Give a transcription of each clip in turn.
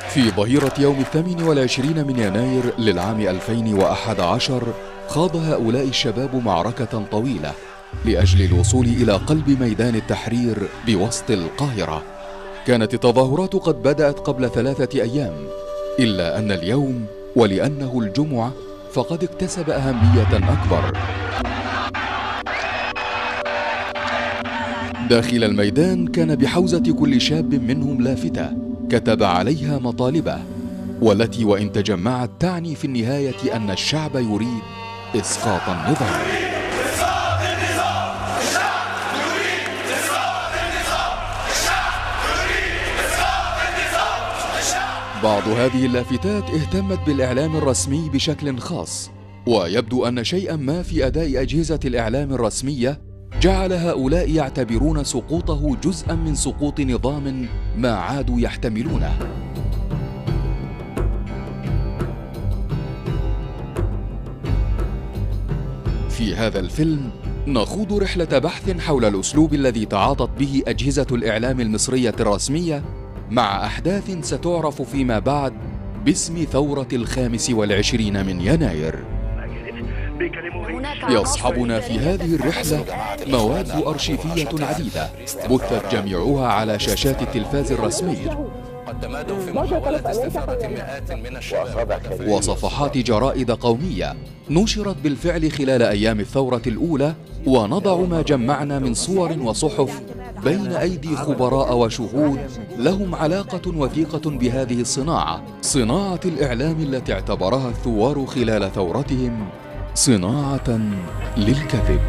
في ظهيرة يوم 28 من يناير للعام 2011 خاض هؤلاء الشباب معركة طويلة لأجل الوصول إلى قلب ميدان التحرير بوسط القاهرة. كانت التظاهرات قد بدأت قبل 3 أيام، إلا أن اليوم ولأنه الجمعة فقد اكتسب أهمية أكبر. داخل الميدان كان بحوزة كل شاب منهم لافتة كتب عليها مطالبه، والتي وإن تجمعت تعني في النهاية أن الشعب يريد إسقاط النظام. بعض هذه اللافتات اهتمت بالإعلام الرسمي بشكل خاص، ويبدو أن شيئا ما في أداء أجهزة الإعلام الرسمية جعل هؤلاء يعتبرون سقوطه جزءا من سقوط نظام ما عادوا يحتملونه. في هذا الفيلم نخوض رحلة بحث حول الأسلوب الذي تعاطت به أجهزة الإعلام المصرية الرسمية مع أحداث ستعرف فيما بعد باسم ثورة 25 من يناير. يصحبنا في هذه الرحلة مواد أرشيفية عديدة بثت جميعها على شاشات التلفاز الرسمي وصفحات جرائد قومية نشرت بالفعل خلال أيام الثورة الأولى، ونضع ما جمعنا من صور وصحف بين أيدي خبراء وشهود لهم علاقة وثيقة بهذه الصناعة، صناعة الإعلام التي اعتبرها الثوار خلال ثورتهم صناعة للكذب.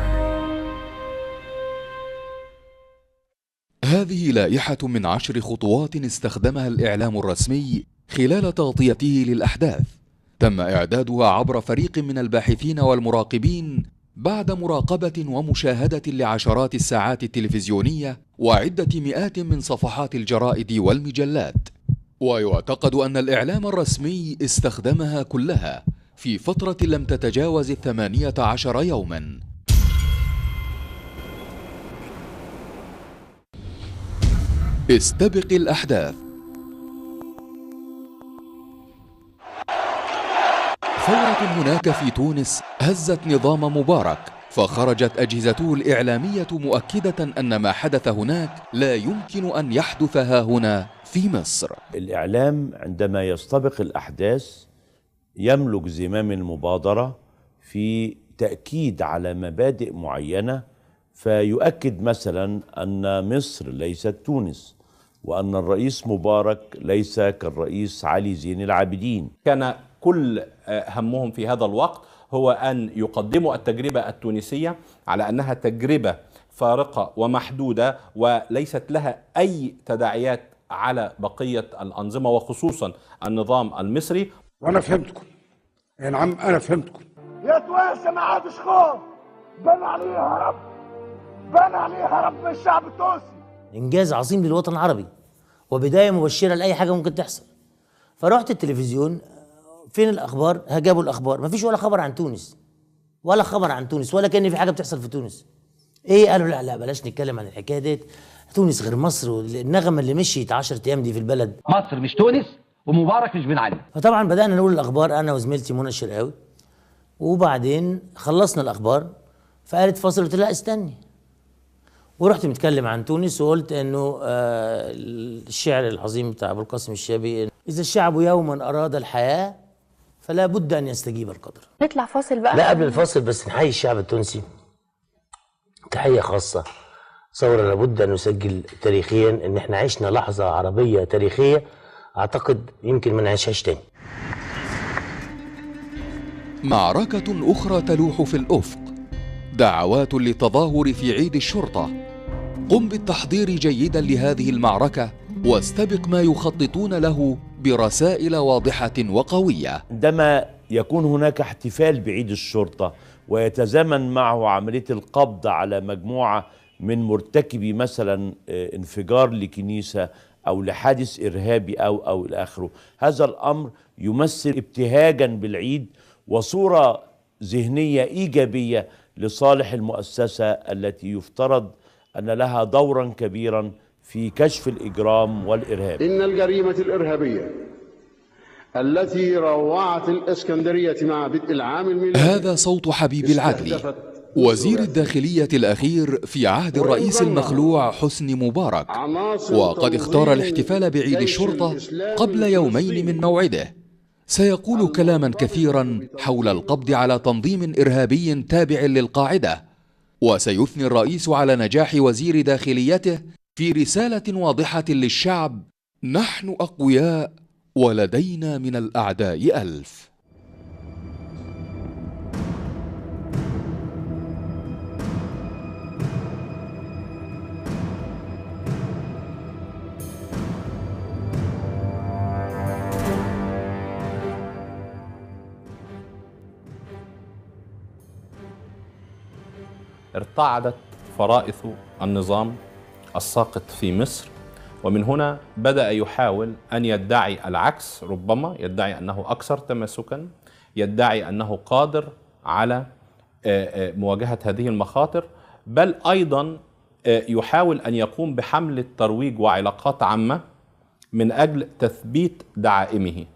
هذه لائحة من 10 خطوات استخدمها الإعلام الرسمي خلال تغطيته للأحداث، تم إعدادها عبر فريق من الباحثين والمراقبين بعد مراقبة ومشاهدة لعشرات الساعات التلفزيونية وعدة مئات من صفحات الجرائد والمجلات. ويعتقد أن الإعلام الرسمي استخدمها كلها في فترة لم تتجاوز 18 يوما. استبق الأحداث. ثورة هناك في تونس هزت نظام مبارك، فخرجت أجهزته الإعلامية مؤكدة أن ما حدث هناك لا يمكن أن يحدث ها هنا في مصر. الإعلام عندما يستبق الأحداث يملك زمام المبادرة في تأكيد على مبادئ معينة، فيؤكد مثلا أن مصر ليست تونس، وأن الرئيس مبارك ليس كالرئيس علي زين العابدين. كان كل همهم في هذا الوقت هو أن يقدموا التجربة التونسية على أنها تجربة فارقة ومحدودة وليست لها أي تداعيات على بقية الأنظمة وخصوصا النظام المصري. وأنا فهمتكم يا نعم، أنا فهمتكم يا توانسة، ما عادش خوف، بان عليه هرب، بان عليه هرب من الشعب التونسي. إنجاز عظيم للوطن العربي وبداية مبشرة لأي حاجة ممكن تحصل. فرحت التلفزيون، فين الأخبار؟ جابوا الأخبار، مفيش ولا خبر عن تونس، ولا خبر عن تونس، ولا كأن في حاجة بتحصل في تونس. إيه؟ قالوا لا لا بلاش نتكلم عن الحكاية ديت، تونس غير مصر، والنغمة اللي مشيت 10 أيام دي في البلد. مصر مش تونس ومبارك مش بن علي. فطبعا بدأنا نقول الأخبار أنا وزميلتي منى الشرقاوي، وبعدين خلصنا الأخبار فقالت فاصل، قلت لها استني، ورحت متكلم عن تونس وقلت انه الشعر العظيم بتاع ابو القاسم الشابي، اذا الشعب يوما اراد الحياه فلا بد ان يستجيب القدر. نطلع فاصل بقى؟ لا قبل الفاصل بس نحيي الشعب التونسي تحيه خاصه، ثوره لابد ان نسجل تاريخيا ان احنا عشنا لحظه عربيه تاريخيه اعتقد يمكن ما نعيشهاش تاني. معركه اخرى تلوح في الافق، دعوات للتظاهر في عيد الشرطة. قم بالتحضير جيدا لهذه المعركة واستبق ما يخططون له برسائل واضحة وقوية. عندما يكون هناك احتفال بعيد الشرطة ويتزامن معه عملية القبض على مجموعة من مرتكبي مثلا انفجار لكنيسة أو لحادث إرهابي أو إلى آخره، هذا الأمر يمثل ابتهاجا بالعيد وصورة ذهنية إيجابية لصالح المؤسسة التي يفترض أن لها دورا كبيرا في كشف الإجرام والإرهاب. إن الجريمة الإرهابية التي روعت الإسكندرية مع بدء العام الميلادي. هذا صوت حبيب العدلي وزير الداخلية الأخير في عهد الرئيس المخلوع حسني مبارك، وقد اختار الاحتفال بعيد الشرطة قبل يومين من موعده. سيقول كلاما كثيرا حول القبض على تنظيم إرهابي تابع للقاعدة، وسيثني الرئيس على نجاح وزير داخليته في رسالة واضحة للشعب: نحن أقوياء ولدينا من الأعداء 1000. ارتعدت فرائث النظام الساقط في مصر، ومن هنا بدأ يحاول أن يدعي العكس، ربما يدعي أنه أكثر تماسكا، يدعي أنه قادر على مواجهة هذه المخاطر، بل أيضا يحاول أن يقوم بحملة ترويج وعلاقات عامة من أجل تثبيت دعائمه.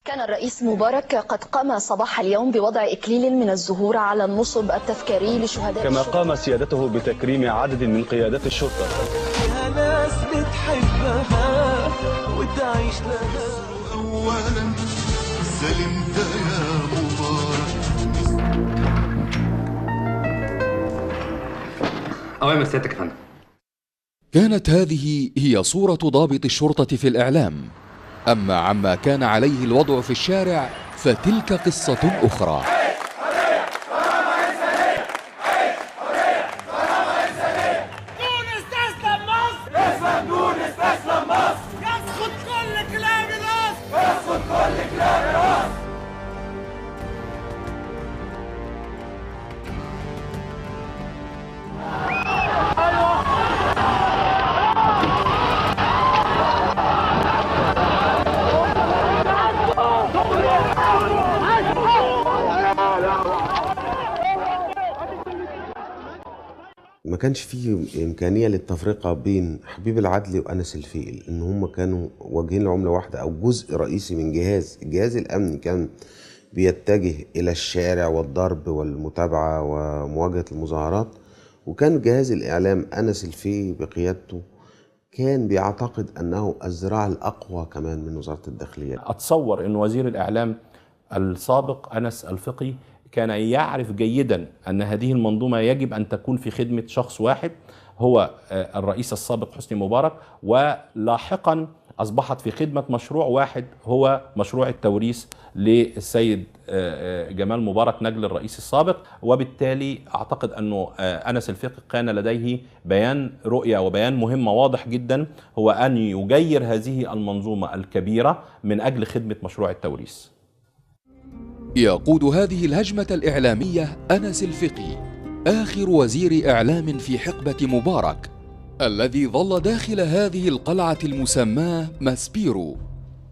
كان الرئيس مبارك قد قام صباح اليوم بوضع إكليل من الزهور على النصب التذكاري لشهداء. كما قام سيادته بتكريم عدد من قيادات الشرطة. ناس بتحبها وتعيش لها. أولا سلمت يا مبارك. أوامر سيادتك يا فندم. كانت هذه هي صورة ضابط الشرطة في الإعلام. أما عما كان عليه الوضع في الشارع فتلك قصة أخرى. تونس تسلم مصر، تونس تسلم مصر، يسقط كل كلاب الأرض، يسقط كل كلاب الأرض. ما كانش فيه إمكانية للتفرقة بين حبيب العدلي وأنس الفقي، لأن هم كانوا واجهين لعملة واحدة أو جزء رئيسي من جهاز. الجهاز الأمني كان بيتجه إلى الشارع والضرب والمتابعة ومواجهة المظاهرات، وكان جهاز الإعلام أنس الفقي بقيادته كان بيعتقد أنه الذراع الأقوى كمان من وزارة الداخلية. أتصور أن وزير الإعلام السابق أنس الفقي كان يعرف جيدا أن هذه المنظومة يجب أن تكون في خدمة شخص واحد، هو الرئيس السابق حسني مبارك، ولاحقا أصبحت في خدمة مشروع واحد هو مشروع التوريث للسيد جمال مبارك نجل الرئيس السابق. وبالتالي أعتقد أنه أنس الفقي كان لديه بيان رؤية وبيان مهمة واضح جدا، هو أن يجير هذه المنظومة الكبيرة من أجل خدمة مشروع التوريث. يقود هذه الهجمة الإعلامية أنس الفقي، آخر وزير إعلام في حقبة مبارك، الذي ظل داخل هذه القلعة المسماة ماسبيرو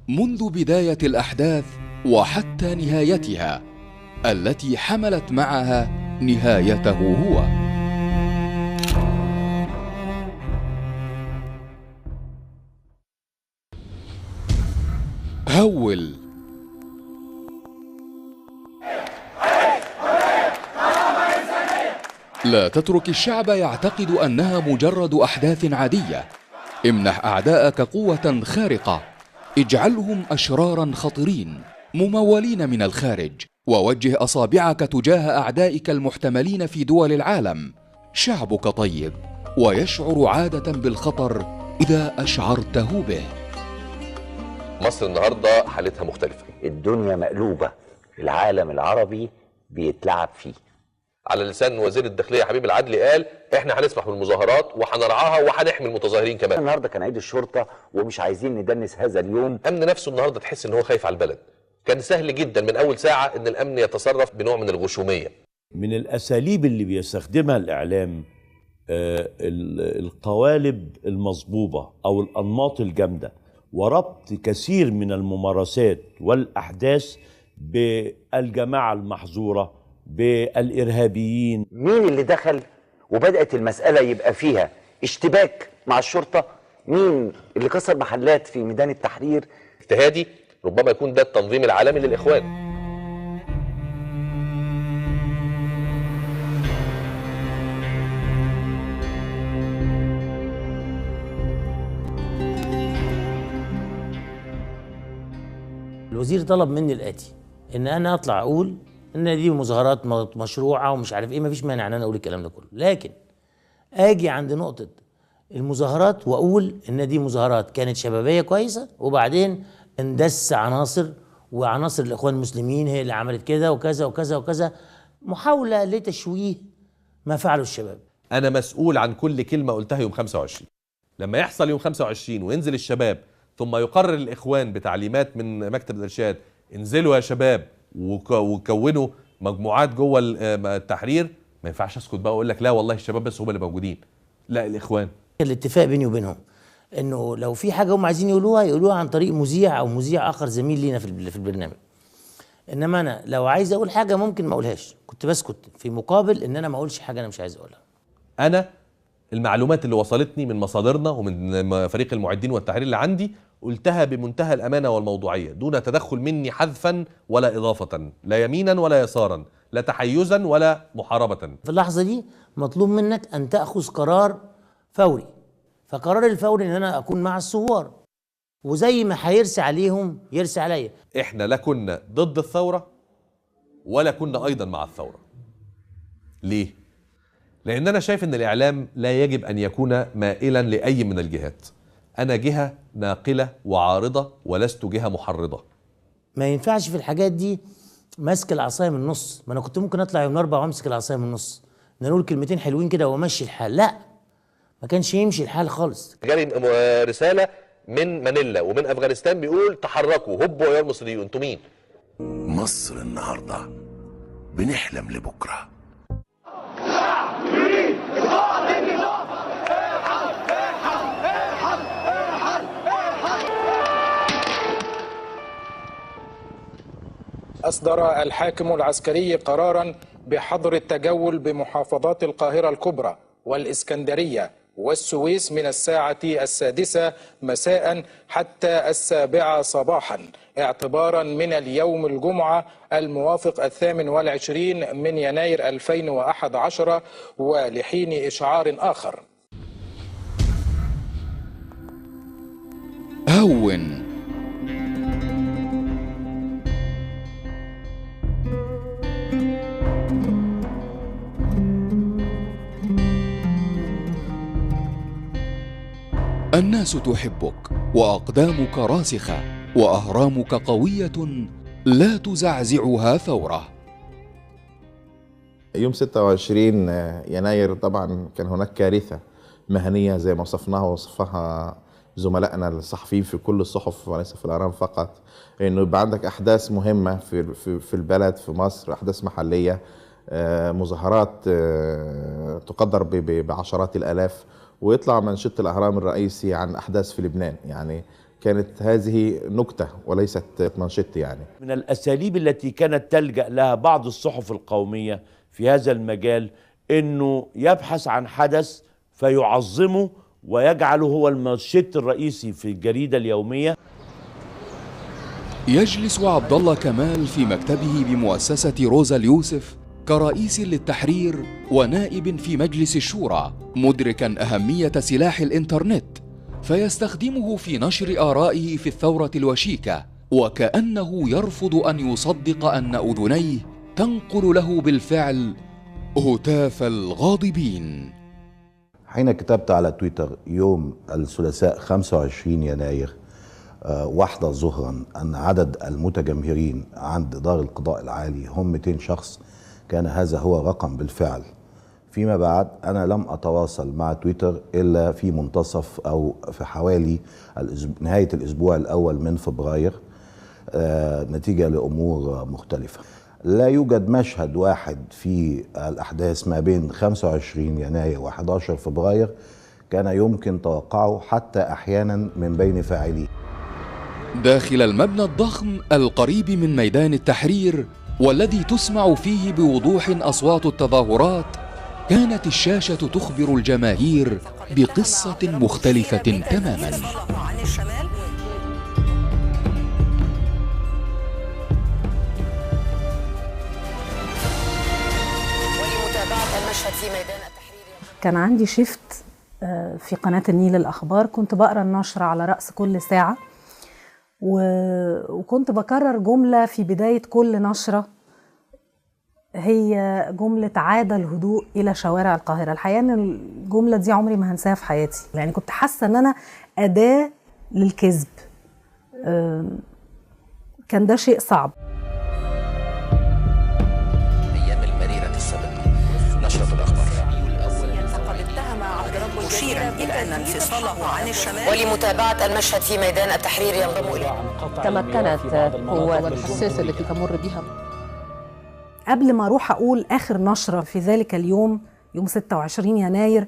منذ بداية الأحداث وحتى نهايتها، التي حملت معها نهايته هو. هول. لا تترك الشعب يعتقد أنها مجرد أحداث عادية. امنح أعداءك قوة خارقة، اجعلهم أشرارا خطرين ممولين من الخارج، ووجه أصابعك تجاه أعدائك المحتملين في دول العالم. شعبك طيب ويشعر عادة بالخطر إذا أشعرته به. مصر النهاردة حالتها مختلفة، الدنيا مقلوبة، العالم العربي بيتلعب فيه. على لسان وزير الداخلية حبيب العدلي قال احنا هنسمح بالمظاهرات وهنرعاها وهنحمي المتظاهرين كمان. النهارده كان عيد الشرطة ومش عايزين ندنس هذا اليوم. الامن نفسه النهارده تحس ان هو خايف على البلد. كان سهل جدا من اول ساعة ان الامن يتصرف بنوع من الغشوميه. من الاساليب اللي بيستخدمها الاعلام القوالب المصبوبه او الانماط الجامدة، وربط كثير من الممارسات والاحداث بالجماعة المحظوره، بالإرهابيين. مين اللي دخل وبدأت المسألة يبقى فيها اشتباك مع الشرطة؟ مين اللي كسر محلات في ميدان التحرير؟ اجتهادي ربما يكون ده التنظيم العالمي للاخوان. الوزير طلب مني الاتي، ان انا اطلع اقول ان دي مظاهرات مشروعه ومش عارف ايه، مفيش مانع ان انا اقول الكلام ده كله، لكن اجي عند نقطة المظاهرات واقول ان دي مظاهرات كانت شبابية كويسة، وبعدين اندس عناصر، وعناصر الاخوان المسلمين هي اللي عملت كده وكذا وكذا وكذا، محاولة لتشويه ما فعله الشباب. انا مسؤول عن كل كلمة قلتها يوم 25. لما يحصل يوم 25 وينزل الشباب، ثم يقرر الإخوان بتعليمات من مكتب الإرشاد انزلوا يا شباب وكونوا مجموعات جوه التحرير، ما ينفعش اسكت بقى واقول لك لا والله الشباب بس هم اللي موجودين، لا الإخوان. الاتفاق بيني وبينهم انه لو في حاجة هم عايزين يقولوها يقولوها عن طريق مذيع او مذيع اخر زميل لينا في البرنامج. انما انا لو عايز اقول حاجة ممكن ما اقولهاش، كنت بسكت في مقابل ان انا ما اقولش حاجة انا مش عايز اقولها. انا المعلومات اللي وصلتني من مصادرنا ومن فريق المعدين والتحرير اللي عندي قلتها بمنتهى الأمانة والموضوعية، دون تدخل مني حذفا ولا إضافة، لا يمينا ولا يسارا، لا تحيزا ولا محاربة. في اللحظة دي مطلوب منك أن تأخذ قرار فوري، فقرار الفوري إن أنا أكون مع الثوار، وزي ما هيرسي عليهم يرسي عليا. إحنا لا كنا ضد الثورة ولا كنا أيضا مع الثورة. ليه؟ لأن أنا شايف أن الإعلام لا يجب أن يكون مائلا لأي من الجهات. أنا جهة ناقلة وعارضة ولست جهة محرضة. ما ينفعش في الحاجات دي ماسك العصاية من النص، ما أنا كنت ممكن أطلع يوم الأربعاء وأمسك العصاية من النص، نقول كلمتين حلوين كده وأمشي الحال، لا ما كانش يمشي الحال خالص. جالي رسالة من مانيلا ومن أفغانستان بيقول تحركوا، هبوا يا المصريين، أنتوا مين؟ مصر النهاردة بنحلم لبكرة. أصدر الحاكم العسكري قرارا بحظر التجول بمحافظات القاهرة الكبرى والإسكندرية والسويس من الساعة 6 مساء حتى 7 صباحا، اعتبارا من اليوم الجمعة الموافق 28 من يناير 2011 ولحين إشعار آخر. هون الناس تحبك وأقدامك راسخة وأهرامك قوية لا تزعزعها ثورة. يوم 26 يناير طبعا كان هناك كارثة مهنية زي ما وصفناها ووصفها زملائنا الصحفيين في كل الصحف وليس في الأهرام فقط، إنه يبقى عندك أحداث مهمة في في البلد، في مصر، أحداث محلية، مظاهرات تقدر بعشرات الآلاف، ويطلع منشط الأهرام الرئيسي عن أحداث في لبنان. يعني كانت هذه نكتة وليست منشط. يعني من الأساليب التي كانت تلجأ لها بعض الصحف القومية في هذا المجال إنه يبحث عن حدث فيعظمه ويجعله هو المنشط الرئيسي في الجريدة اليومية. يجلس عبد الله كمال في مكتبه بمؤسسة روزا اليوسف كرئيس للتحرير ونائب في مجلس الشورى، مدركا أهمية سلاح الإنترنت فيستخدمه في نشر آرائه في الثورة الوشيكة، وكأنه يرفض أن يصدق أن أذنيه تنقل له بالفعل هتاف الغاضبين. حين كتبت على تويتر يوم الثلاثاء 25 يناير 1 ظهرا أن عدد المتجمهرين عند دار القضاء العالي هم 200 شخص، كان هذا هو رقم بالفعل. فيما بعد أنا لم أتواصل مع تويتر إلا في منتصف أو في حوالي نهاية الأسبوع الأول من فبراير، نتيجة لأمور مختلفة. لا يوجد مشهد واحد في الأحداث ما بين 25 يناير و 11 فبراير كان يمكن توقعه حتى أحيانا من بين فاعليه. داخل المبنى الضخم القريب من ميدان التحرير والذي تسمع فيه بوضوح أصوات التظاهرات، كانت الشاشة تخبر الجماهير بقصة مختلفة تماما. المشهد في ميدان التحرير. كان عندي شيفت في قناة النيل الأخبار، كنت بقرأ النشرة على رأس كل ساعة، وكنت بكرر جملة في بداية كل نشرة، هي جملة عاد الهدوء إلى شوارع القاهرة. الحقيقة أن الجملة دي عمري ما هنساها في حياتي، يعني كنت حاسة أن أنا أداة للكذب. كان ده شيء صعب. أيام المريرة السابقة نشرة الأخبار. مشيرا إلى أن انفصاله عن الشمال. ولمتابعة المشهد في ميدان التحرير ينضم إلى تمكنت قوات الحساسة التي تمر بها. قبل ما أروح أقول آخر نشرة في ذلك اليوم، يوم 26 يناير،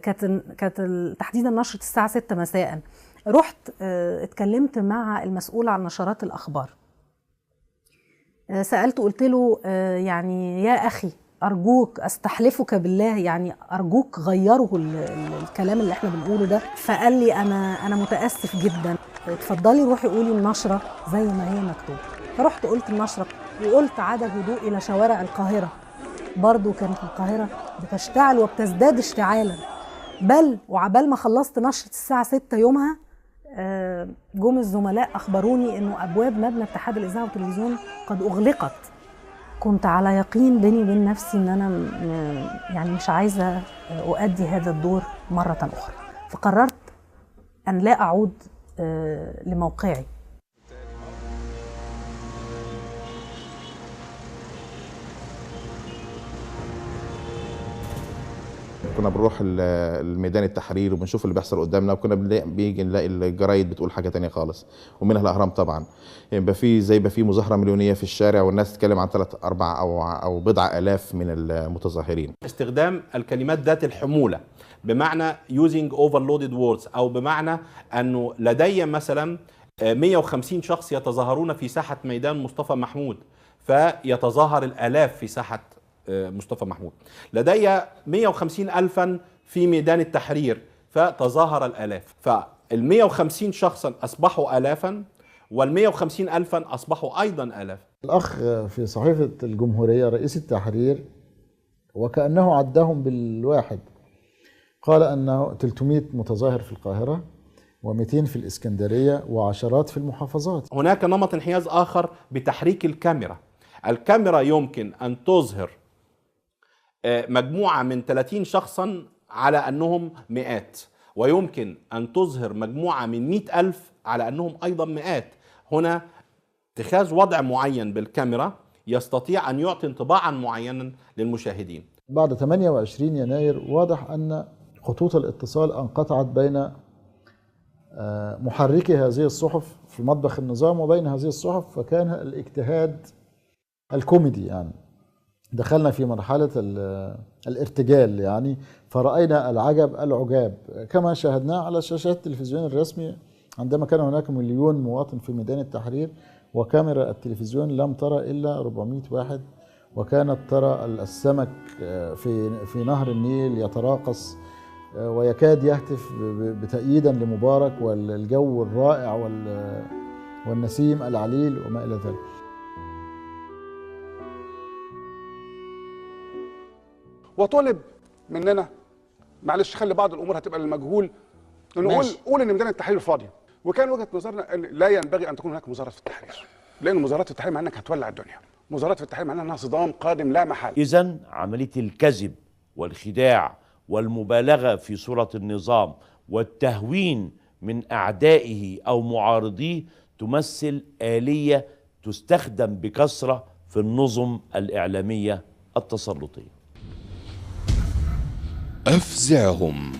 كانت تحديدا نشرة الساعة 6 مساء، رحت اتكلمت مع المسؤول عن نشرات الأخبار. سألته قلت له يعني يا أخي أرجوك، أستحلفك بالله، يعني أرجوك غيروا الكلام اللي احنا بنقوله ده. فقال لي أنا متأسف جدا، اتفضلي روحي قولي النشرة زي ما هي مكتوبة. فرحت قلت النشرة وقلت عاد الهدوء إلى شوارع القاهرة. برضو كانت القاهرة بتشتعل وبتزداد اشتعالا. بل وعبال ما خلصت نشرة الساعة 6 يومها، جم الزملاء أخبروني إنه أبواب مبنى اتحاد الإذاعة والتلفزيون قد أغلقت. كنت على يقين بيني وبين نفسي إن أنا يعني مش عايزة أؤدي هذا الدور مرة أخرى، فقررت أن لا أعود لموقعي. كنا بنروح الميدان التحرير وبنشوف اللي بيحصل قدامنا، وكنا بنيجي نلاقي الجرايد بتقول حاجة تانية خالص، ومنها الاهرام طبعا. يبقى في زي يبقى في مظاهره مليونيه في الشارع والناس تتكلم عن 3 4 او بضع الاف من المتظاهرين. استخدام الكلمات ذات الحمولة بمعنى using overloaded words، او بمعنى انه لدي مثلا 150 شخص يتظاهرون في ساحة ميدان مصطفى محمود، فيتظاهر الالاف في ساحة مصطفى محمود. لدي 150 ألفا في ميدان التحرير فتظاهر الآلاف، فال 150 شخصا أصبحوا آلافا، وال 150 ألفا أصبحوا أيضا آلاف. الأخ في صحيفة الجمهورية رئيس التحرير وكأنه عدهم بالواحد، قال أنه 300 متظاهر في القاهرة و200 في الإسكندرية وعشرات في المحافظات. هناك نمط انحياز آخر بتحريك الكاميرا. الكاميرا يمكن أن تظهر مجموعة من 30 شخصا على أنهم مئات، ويمكن أن تظهر مجموعة من 100 ألف على أنهم أيضا مئات. هنا اتخاذ وضع معين بالكاميرا يستطيع أن يعطي انطباعا معينا للمشاهدين. بعد 28 يناير واضح أن خطوط الاتصال انقطعت بين محركي هذه الصحف في مطبخ النظام وبين هذه الصحف، فكان الاجتهاد الكوميدي، يعني دخلنا في مرحلة الارتجال، يعني فرأينا العجب العجاب كما شاهدناه على شاشات التلفزيون الرسمي عندما كان هناك مليون مواطن في ميدان التحرير وكاميرا التلفزيون لم ترى إلا 400 واحد، وكانت ترى السمك في نهر النيل يتراقص ويكاد يهتف بتأييدا لمبارك، والجو الرائع والنسيم العليل وما إلى ذلك. وطلب مننا، معلش خلي بعض الامور هتبقى للمجهول، نقول قول ان ميدان التحرير فاضي، وكان وجهه نظرنا ان لا ينبغي ان تكون هناك مظاهرات في التحرير، لان مظاهرات في التحرير معناها انك هتولع الدنيا، مظاهرات في التحرير معناها انها صدام قادم لا محالة. اذا عملية الكذب والخداع والمبالغة في صوره النظام والتهوين من اعدائه او معارضيه تمثل آلية تستخدم بكثرة في النظم الاعلامية التسلطيه. أفزعهم.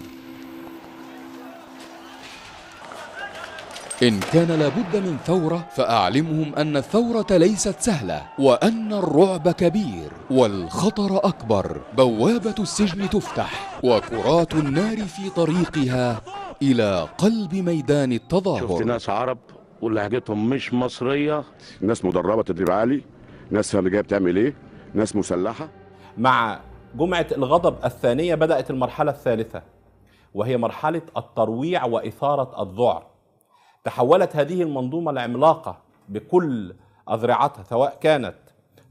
إن كان لابد من ثورة فأعلمهم أن الثورة ليست سهلة، وأن الرعب كبير والخطر أكبر. بوابة السجن تفتح وكرات النار في طريقها إلى قلب ميدان التظاهر. شفت ناس عرب ولهجتهم مش مصرية، ناس مدربة تدريب عالي، ناس فاهمة جاية بتعمل إيه، ناس مسلحة. مع جمعة الغضب الثانية بدأت المرحلة الثالثة، وهي مرحلة الترويع وإثارة الذعر. تحولت هذه المنظومة العملاقة بكل أذرعتها، سواء كانت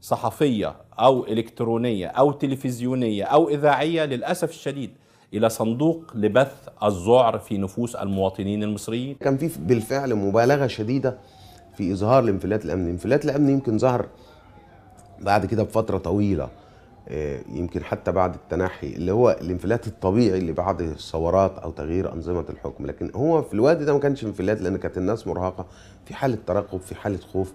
صحفية أو إلكترونية أو تلفزيونية أو إذاعية للأسف الشديد إلى صندوق لبث الذعر في نفوس المواطنين المصريين. كان في بالفعل مبالغة شديدة في إظهار الانفلات الأمني. الانفلات الأمني يمكن ظهر بعد كده بفترة طويلة، يمكن حتى بعد التنحي، اللي هو الانفلات الطبيعي اللي بعد الثورات أو تغيير أنظمة الحكم. لكن هو في الوقت ده ما كانش انفلات، لأن كانت الناس مرهقة، في حالة ترقب، في حالة خوف،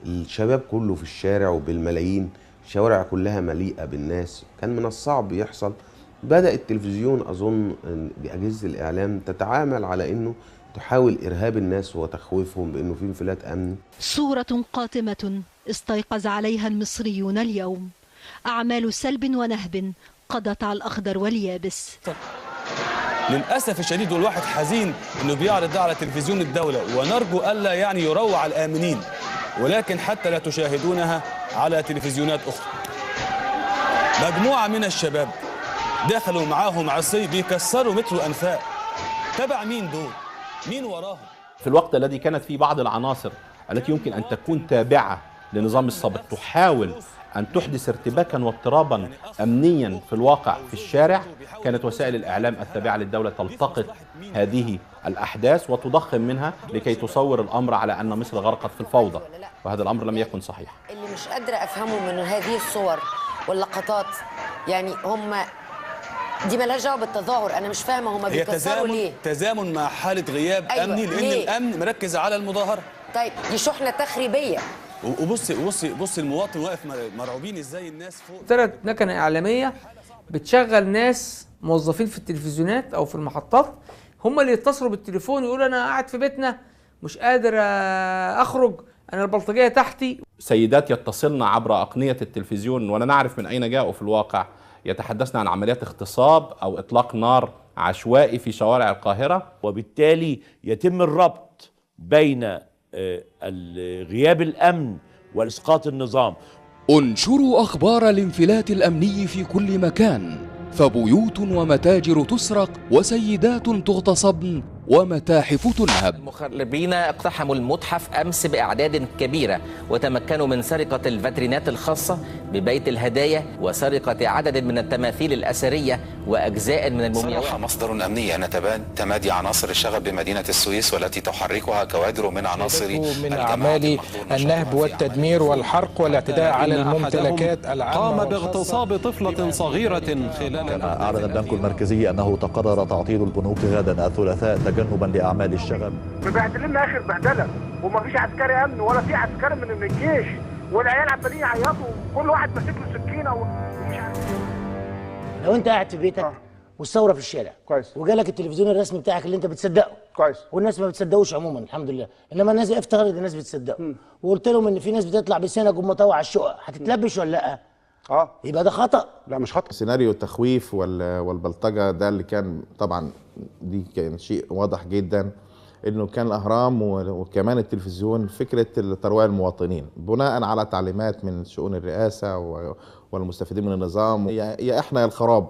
الشباب كله في الشارع وبالملايين، الشوارع كلها مليئة بالناس، كان من الصعب يحصل. بدأ التلفزيون أظن بأجهزة الإعلام تتعامل على أنه تحاول إرهاب الناس وتخويفهم بأنه في انفلات أمني. صورة قاتمة استيقظ عليها المصريون اليوم، أعمال سلب ونهب قضت على الأخضر واليابس. للأسف الشديد والواحد حزين أنه بيعرض ده على تلفزيون الدولة، ونرجو ألا يعني يروع الآمنين، ولكن حتى لا تشاهدونها على تلفزيونات أخرى. مجموعة من الشباب دخلوا معاهم عصي بيكسروا مترو أنفاق. تبع مين دول؟ مين وراهم؟ في الوقت الذي كانت فيه بعض العناصر التي يمكن أن تكون تابعة لنظام السابق تحاول أن تحدث ارتباكا واضطرابا أمنيا في الواقع في الشارع، كانت وسائل الإعلام التابعة للدولة تلتقط هذه الأحداث وتضخم منها لكي تصور الأمر على أن مصر غرقت في الفوضى، وهذا الأمر لم يكن صحيح. اللي مش قادرة أفهمه من هذه الصور واللقطات، يعني هم دي مالهاش دعوه بالتظاهر، انا مش فاهمه هم بيكسروا ليه؟ تزامن مع حاله غياب. أيوة. امني، لان ليه؟ الامن مركز على المظاهرة. طيب دي شحنه تخريبيه. وبصي بصي بصي المواطن واقف مرعوبين ازاي الناس فوق. ثلاث مكنه اعلامية بتشغل ناس موظفين في التلفزيونات او في المحطات، هم اللي يتصلوا بالتليفون يقولوا انا قاعد في بيتنا مش قادر اخرج، انا البلطجيه تحتي. سيدات يتصلن عبر اقنيه التلفزيون ولا نعرف من اين جاءوا في الواقع، يتحدثنا عن عمليات اغتصاب أو إطلاق نار عشوائي في شوارع القاهرة. وبالتالي يتم الربط بين غياب الأمن وإسقاط النظام. انشروا أخبار الانفلات الأمني في كل مكان، فبيوت ومتاجر تسرق وسيدات تغتصبن ومتاحف تنهب. المخربين اقتحموا المتحف أمس بأعداد كبيرة وتمكنوا من سرقة الفاترينات الخاصة ببيت الهدايا وسرقة عدد من التماثيل الأثرية وأجزاء من المومياوات. صرح مصدر أمني أن تمادي عناصر الشغب بمدينة السويس والتي تحركها كوادر من عناصر من أعمال النهب والتدمير والحرق والاعتداء على الممتلكات العامة. قام باغتصاب طفلة صغيرة خلال. أعلن البنك المركزي أنه تقرر تعطيل البنوك غدا الثلاثاء تجنبا لأعمال الشغب. مبهدلنا آخر بهدلة، ومفيش عسكري أمن ولا في عسكري من الجيش، والعيال عمالين يعيطوا وكل واحد ماسك له سكينة ومش عارف. لو أنت قاعد في بيتك والثورة في الشارع كويس، وجالك التلفزيون الرسمي بتاعك اللي أنت بتصدقه كويس، والناس ما بتصدقوش عموما الحمد لله، إنما الناس افترض الناس بتصدقه، وقلت لهم إن في ناس بتطلع بسنج ومطوع على الشقق، هتتلبش ولا لأ؟ يبقى ده خطأ. لا مش خطأ. سيناريو التخويف والبلطجة ده اللي كان طبعا دي كان شيء واضح جدا، انه كان الاهرام وكمان التلفزيون فكرة ترويع المواطنين بناء على تعليمات من شؤون الرئاسة والمستفيدين من النظام، يا احنا يا الخراب،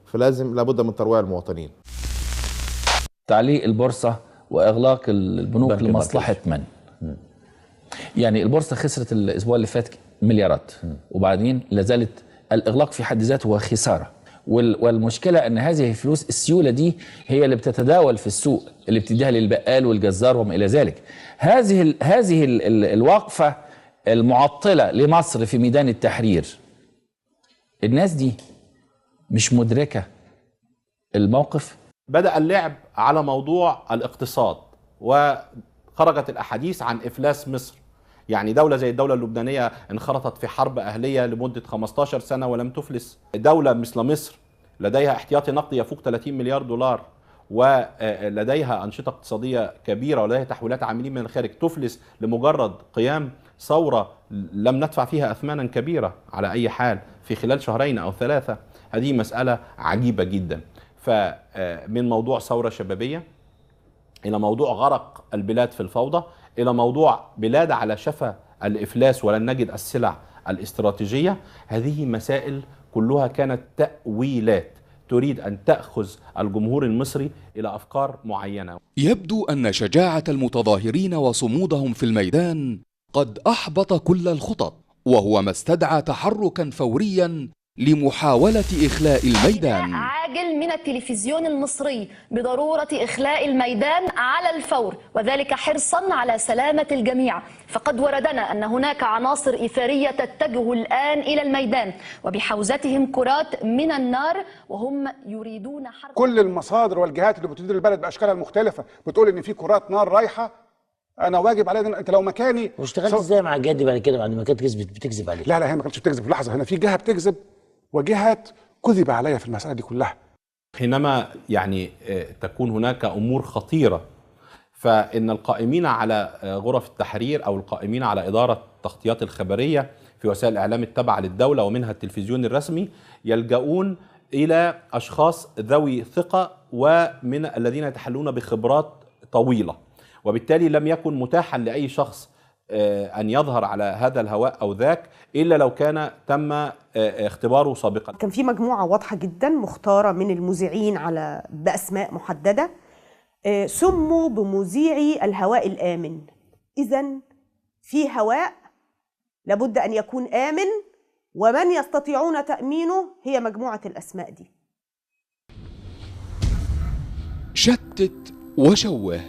فلازم لابد من ترويع المواطنين. تعليق البورصة واغلاق البنوك لمصلحة من؟ يعني البورصة خسرت الاسبوع اللي فات مليارات، وبعدين لازالت الاغلاق في حد ذاته هو خسارة، والمشكلة ان هذه الفلوس السيولة دي هي اللي بتتداول في السوق، اللي بتديها للبقال والجزار وما الى ذلك. هذه الوقفة المعطلة لمصر في ميدان التحرير، الناس دي مش مدركه الموقف. بدأ اللعب على موضوع الاقتصاد وخرجت الاحاديث عن افلاس مصر. يعني دولة زي الدولة اللبنانية انخرطت في حرب أهلية لمدة 15 سنة ولم تفلس. دولة مثل مصر لديها احتياطي نقدي يفوق 30 مليار دولار ولديها أنشطة اقتصادية كبيرة ولديها تحويلات عاملين من الخارج، تفلس لمجرد قيام ثورة لم ندفع فيها أثمانا كبيرة على أي حال في خلال شهرين أو ثلاثة. هذه مسألة عجيبة جدا. فمن موضوع ثورة شبابية إلى موضوع غرق البلاد في الفوضى، إلى موضوع بلاد على شفا الإفلاس ولن نجد السلع الاستراتيجية، هذه مسائل كلها كانت تأويلات تريد أن تأخذ الجمهور المصري إلى أفكار معينة. يبدو أن شجاعة المتظاهرين وصمودهم في الميدان قد أحبط كل الخطط وهو ما استدعى تحركا فوريا لمحاولة إخلاء الميدان. عاجل من التلفزيون المصري بضرورة إخلاء الميدان على الفور، وذلك حرصا على سلامة الجميع، فقد وردنا أن هناك عناصر إثارية تتجه الآن إلى الميدان وبحوزتهم كرات من النار وهم يريدون حرب. كل المصادر والجهات اللي بتدير البلد بأشكالها المختلفة بتقول إن في كرات نار رايحة. أنا واجب عليا، أنت لو مكاني. واشتغلت إزاي مع الجهات دي بعد كده، بعد ما كانت بتكذب عليك؟ لا لا، هي ما كانتش بتكذب. لحظة، هنا في جهة بتكذب وجهات كذب عليا في المسألة دي كلها. حينما يعني تكون هناك أمور خطيرة، فإن القائمين على غرف التحرير أو القائمين على إدارة التغطيات الخبرية في وسائل الإعلام التابعة للدولة ومنها التلفزيون الرسمي يلجؤون إلى أشخاص ذوي ثقة ومن الذين يتحلون بخبرات طويلة، وبالتالي لم يكن متاحا لأي شخص أن يظهر على هذا الهواء أو ذاك إلا لو كان تم اختباره سابقا. كان في مجموعة واضحة جدا مختارة من المذيعين على بأسماء محددة، سموا بمذيعي الهواء الآمن. إذن في هواء لابد أن يكون آمن، ومن يستطيعون تأمينه هي مجموعة الأسماء دي. شتت وشوه.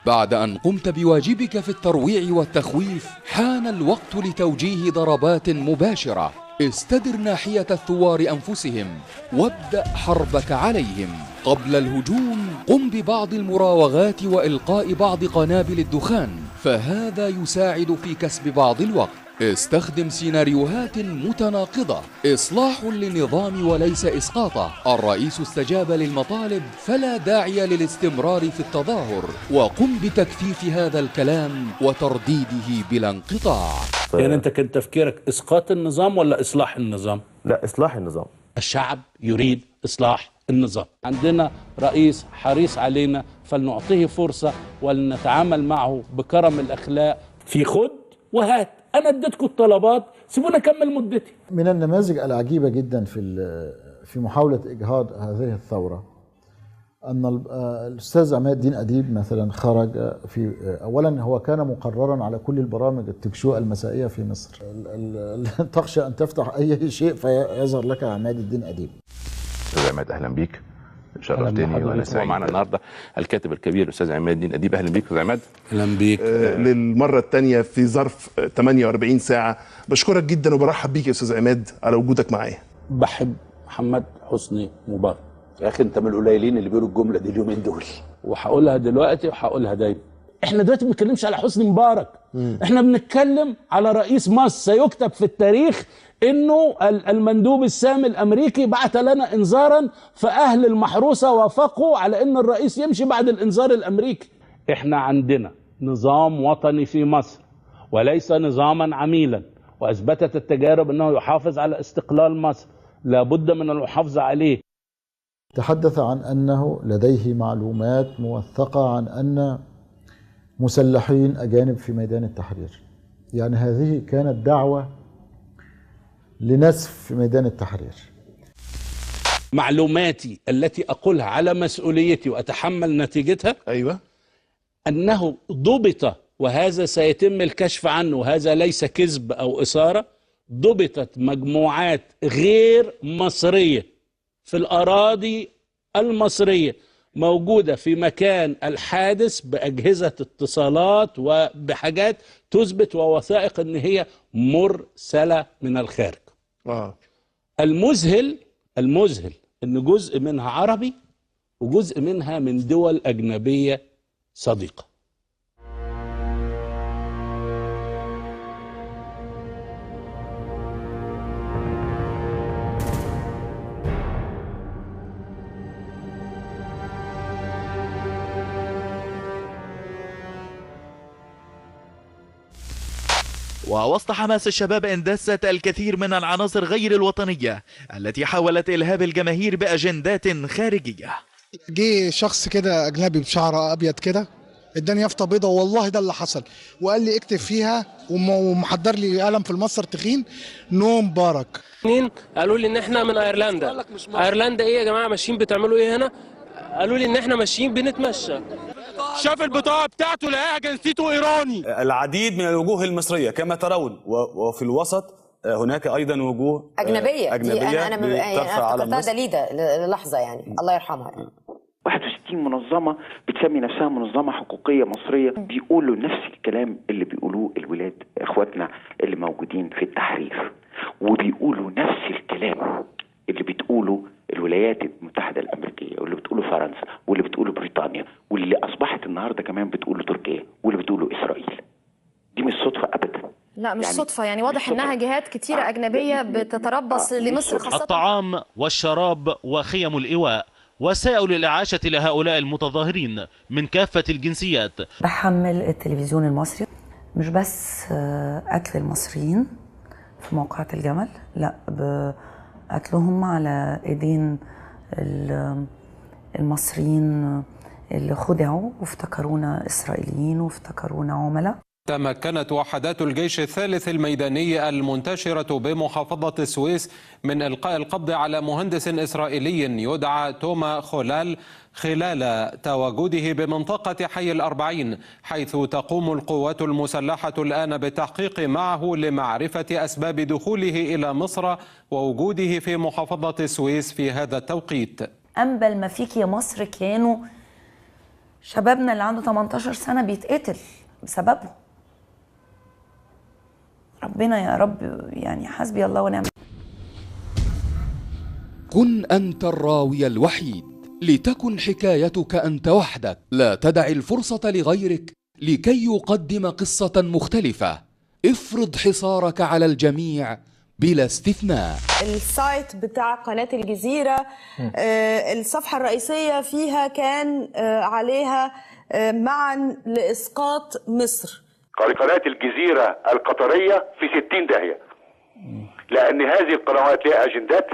بعد أن قمت بواجبك في الترويع والتخويف، حان الوقت لتوجيه ضربات مباشرة. استدر ناحية الثوار أنفسهم وابدأ حربك عليهم. قبل الهجوم قم ببعض المراوغات وإلقاء بعض قنابل الدخان، فهذا يساعد في كسب بعض الوقت. استخدم سيناريوهات متناقضة، إصلاح للنظام وليس إسقاطه. الرئيس استجاب للمطالب، فلا داعي للاستمرار في التظاهر، وقم بتكثيف هذا الكلام وترديده بلا انقطاع. يعني أنت كان تفكيرك إسقاط النظام ولا إصلاح النظام؟ لا، إصلاح النظام. الشعب يريد إصلاح النظام. عندنا رئيس حريص علينا، فلنعطيه فرصة ولنتعامل معه بكرم الأخلاق. في خد وهات، أنا اديتكم الطلبات، سيبونا أكمل مدتي. من النماذج العجيبة جدا في محاولة إجهاض هذه الثورة أن الأستاذ عماد الدين أديب مثلا خرج في، أولا هو كان مقررا على كل البرامج التكشوء المسائية في مصر، تخشى أن تفتح أي شيء فيظهر لك عماد الدين أديب. أستاذ عماد، أهلا بيك، شرفتني وانا سعيد. معنا النهارده الكاتب الكبير الاستاذ عماد الدين اديب. اهلا بيك استاذ عماد. اهلا بيك. للمرة الثانية في ظرف 48 ساعة. بشكرك جدا وبرحب بيك يا استاذ عماد على وجودك معايا. بحب محمد حسني مبارك. يا اخي انت من القليلين اللي بيقولوا الجملة دي اليومين دول، وهقولها دلوقتي وهقولها دايما. احنا دلوقتي ما بنتكلمش على حسني مبارك، احنا بنتكلم على رئيس مصر سيكتب في التاريخ انه المندوب السامي الامريكي بعث لنا انذارا، فاهل المحروسة وافقوا على ان الرئيس يمشي بعد الانذار الامريكي. احنا عندنا نظام وطني في مصر وليس نظاما عميلا، واثبتت التجارب انه يحافظ على استقلال مصر، لابد من المحافظة عليه. تحدث عن انه لديه معلومات موثقة عن ان مسلحين اجانب في ميدان التحرير. يعني هذه كانت دعوه لنسف ميدان التحرير. معلوماتي التي أقولها على مسؤوليتي وأتحمل نتيجتها، أيوة، أنه ضبط، وهذا سيتم الكشف عنه، وهذا ليس كذب أو إثارة، ضبطت مجموعات غير مصرية في الأراضي المصرية موجودة في مكان الحادث بأجهزة اتصالات وبحاجات تثبت ووثائق أن هي مرسلة من الخارج. المذهل أن جزء منها عربي وجزء منها من دول أجنبية صديقة. ووسط حماس الشباب اندست الكثير من العناصر غير الوطنية التي حاولت إلهاب الجماهير بأجندات خارجية. جه شخص كده أجنبي بشعر أبيض كده، اداني يافطة بيضة، والله ده اللي حصل، وقال لي اكتب فيها، ومحضر لي قلم في المصدر تخين، no مبارك. اثنين قالوا لي ان احنا من ايرلندا. ايرلندا ايه يا جماعة، ماشيين بتعملوا ايه هنا؟ قالوا لي ان احنا ماشيين بنتمشى. شاف البطاقة بتاعته لقاها جنسيته ايراني. العديد من الوجوه المصرية كما ترون، وفي الوسط هناك ايضا وجوه اجنبية. انا افتكرتها دليده للحظة، يعني الله يرحمها. يعني 61 منظمة بتسمي نفسها منظمة حقوقيه مصرية بيقولوا نفس الكلام اللي بيقولوه الولاد اخواتنا اللي موجودين في التحرير، وبيقولوا نفس الكلام اللي بتقوله الولايات المتحدة الامريكية، واللي بتقوله فرنسا، واللي بتقوله بريطانيا، واللي اصبحت النهارده كمان بتقوله تركيا، واللي بتقوله اسرائيل. دي مش صدفة ابدا. لا مش يعني صدفة، يعني واضح انها جهات كتيرة اجنبية بتتربص لمصر خاصة. الطعام والشراب وخيم الايواء وسائل الإعاشة لهؤلاء المتظاهرين من كافة الجنسيات. بحمل التلفزيون المصري مش بس قتل المصريين في موقعة الجمل، لا، بقتلهم على ايدين المصريين اللي خدعوا وافتكرونا إسرائيليين وافتكرونا عملاء. تمكنت وحدات الجيش الثالث الميداني المنتشرة بمحافظة السويس من إلقاء القبض على مهندس إسرائيلي يدعى توما خلال خلال تواجده بمنطقة حي الأربعين، حيث تقوم القوات المسلحة الآن بالتحقيق معه لمعرفة أسباب دخوله إلى مصر ووجوده في محافظة السويس في هذا التوقيت. أنبل ما فيك يا مصر كانوا شبابنا اللي عنده 18 سنة بيتقتل بسببه. ربنا يا رب، يعني حسبي الله ونعم. كن أنت الراوي الوحيد، لتكن حكايتك أنت وحدك، لا تدع الفرصة لغيرك لكي يقدم قصة مختلفة. افرض حصارك على الجميع بلا استثناء. ال site بتاع قناة الجزيرة الصفحة الرئيسية فيها كان عليها معا لإسقاط مصر. قناة الجزيرة القطرية في 60 داهية، لأن هذه القنوات لها أجندات،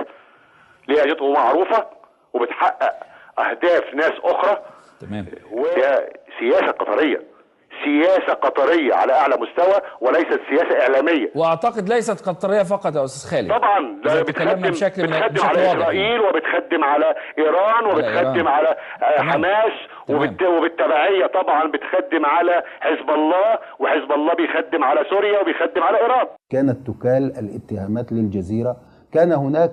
لها أجندات معروفة وبتحقق أهداف ناس أخرى. تمام. سياسة قطرية، سياسة قطرية على أعلى مستوى وليست سياسة إعلامية. وأعتقد ليست قطرية فقط يا أستاذ خالد. طبعا لا، بتخدم على إسرائيل وبتخدم على إيران وبتخدم على حماس وبالتبعية طبعا بتخدم على حزب الله، وحزب الله بيخدم على سوريا وبيخدم على إيران. كانت تكال الاتهامات للجزيرة. كان هناك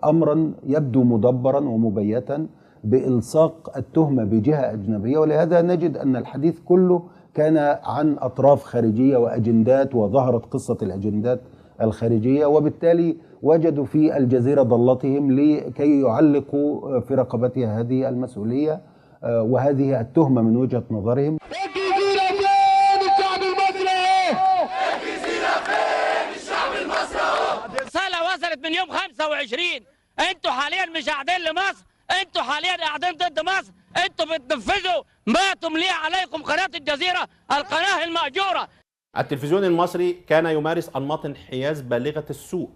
أمرا يبدو مدبرا ومبيتا بإلصاق التهمة بجهة أجنبية، ولهذا نجد أن الحديث كله كان عن أطراف خارجية وأجندات، وظهرت قصة الأجندات الخارجية، وبالتالي وجدوا في الجزيرة ضلتهم لكي يعلقوا في رقبتها هذه المسؤولية وهذه التهمة من وجهة نظرهم. الجزيرة فين الشعب المصري اهو؟ الجزيرة فين الشعب المصري اهو؟ الرسالة وصلت من يوم 25. انتوا حاليا مش قاعدين لمصر، انتوا حاليا قاعدين ضد مصر، انتوا بتنفذوا ما تمليه عليكم قناة الجزيرة، القناة المأجورة. التلفزيون المصري كان يمارس أنماط انحياز بالغة السوء،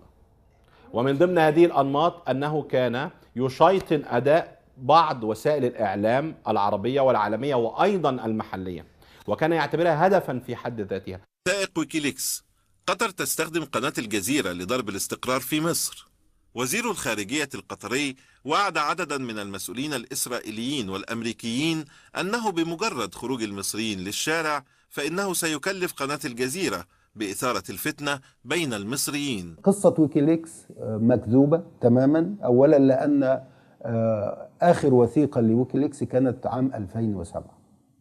ومن ضمن هذه الأنماط أنه كان يشيطن أداء بعض وسائل الإعلام العربية والعالمية وأيضا المحلية، وكان يعتبرها هدفا في حد ذاتها. وثائق ويكيليكس: قطر تستخدم قناة الجزيرة لضرب الاستقرار في مصر. وزير الخارجية القطري وعد عددا من المسؤولين الإسرائيليين والأمريكيين أنه بمجرد خروج المصريين للشارع فإنه سيكلف قناة الجزيرة بإثارة الفتنة بين المصريين. قصة ويكيليكس مكذوبة تماما. أولا لأن آخر وثيقة لويكيليكس كانت عام 2007،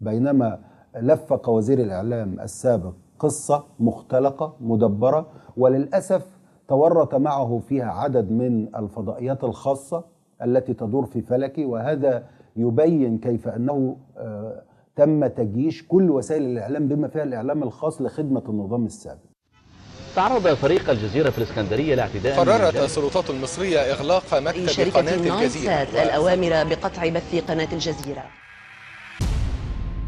بينما لفق وزير الإعلام السابق قصة مختلقة مدبرة، وللأسف تورط معه فيها عدد من الفضائيات الخاصة التي تدور في فلكي، وهذا يبين كيف أنه تم تجيش كل وسائل الإعلام بما فيها الإعلام الخاص لخدمة النظام السابق. تعرض فريق الجزيرة في الإسكندرية لاعتداء. قررت السلطات المصرية إغلاق مكتب قناة الجزيرة. الأوامر بقطع بث قناة الجزيرة.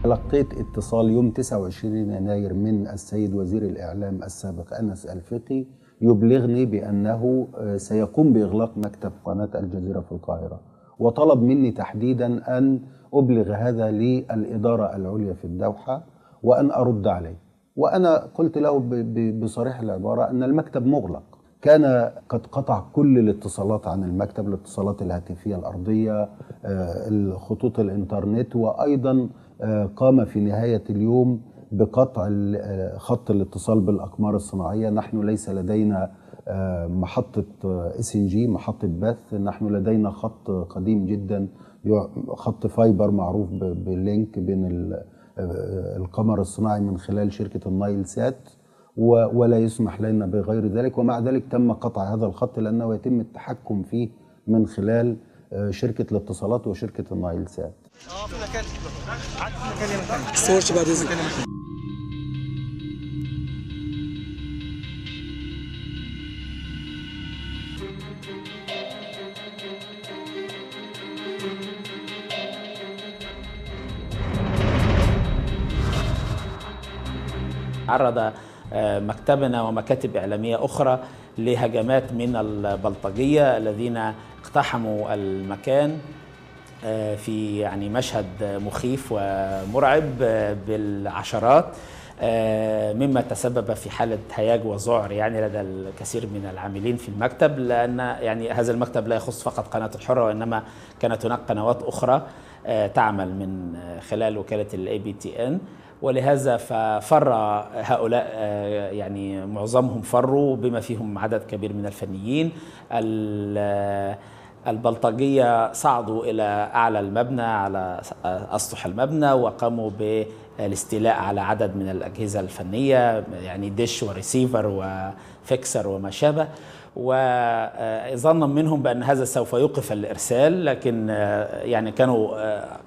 تلقيت اتصال يوم 29 يناير من السيد وزير الإعلام السابق أنس الفقي يبلغني بأنه سيقوم بإغلاق مكتب قناة الجزيرة في القاهرة، وطلب مني تحديدا أن أبلغ هذا للإدارة العليا في الدوحة وأن أرد عليه. وأنا قلت له بصريح العبارة أن المكتب مغلق. كان قد قطع كل الاتصالات عن المكتب، الاتصالات الهاتفية الأرضية، الخطوط الإنترنت، وأيضا قام في نهاية اليوم بقطع خط الاتصال بالأقمار الصناعية. نحن ليس لدينا محطة SNG، محطة بث، نحن لدينا خط قديم جدا، خط fiber معروف بال link بين القمر الصناعي من خلال شركة النايل سات، ولا يسمح لنا بغير ذلك. ومع ذلك تم قطع هذا الخط لأنه يتم التحكم فيه من خلال شركة الاتصالات وشركة النايل سات. عرض مكتبنا ومكاتب إعلامية أخرى لهجمات من البلطجية الذين اقتحموا المكان في يعني مشهد مخيف ومرعب بالعشرات، مما تسبب في حالة هياج وذعر يعني لدى الكثير من العاملين في المكتب، لأن يعني هذا المكتب لا يخص فقط قناة الحرة، وإنما كانت هناك قنوات أخرى تعمل من خلال وكالة ال APTN، ولهذا ففر هؤلاء، يعني معظمهم فروا بما فيهم عدد كبير من الفنيين. البلطجية صعدوا إلى أعلى المبنى على أسطح المبنى وقاموا بالاستيلاء على عدد من الأجهزة الفنية، يعني دش و receiver و fixer وما شابه، وظنا منهم بأن هذا سوف يوقف الإرسال، لكن يعني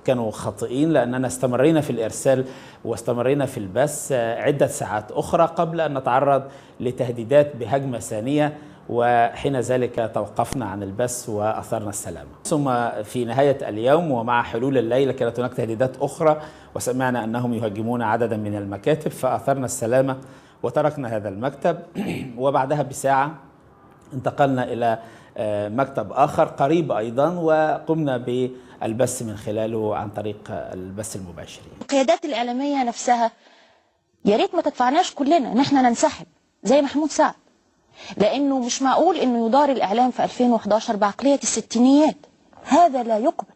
كانوا خاطئين، لأننا استمرينا في الإرسال واستمرينا في البث عدة ساعات أخرى قبل أن نتعرض لتهديدات بهجمة ثانية، وحين ذلك توقفنا عن البث وأثرنا السلامة. ثم في نهاية اليوم ومع حلول الليل كانت هناك تهديدات أخرى، وسمعنا أنهم يهاجمون عددا من المكاتب، فأثرنا السلامة وتركنا هذا المكتب. وبعدها بساعة انتقلنا إلى مكتب آخر قريب أيضا، وقمنا بالبث من خلاله عن طريق البث المباشر. القيادات الإعلامية نفسها يا ريت ما تدفعناش كلنا إن احنا ننسحب زي محمود سعد، لأنه مش معقول إنه يدار الإعلام في 2011 بعقلية الستينيات، هذا لا يقبل.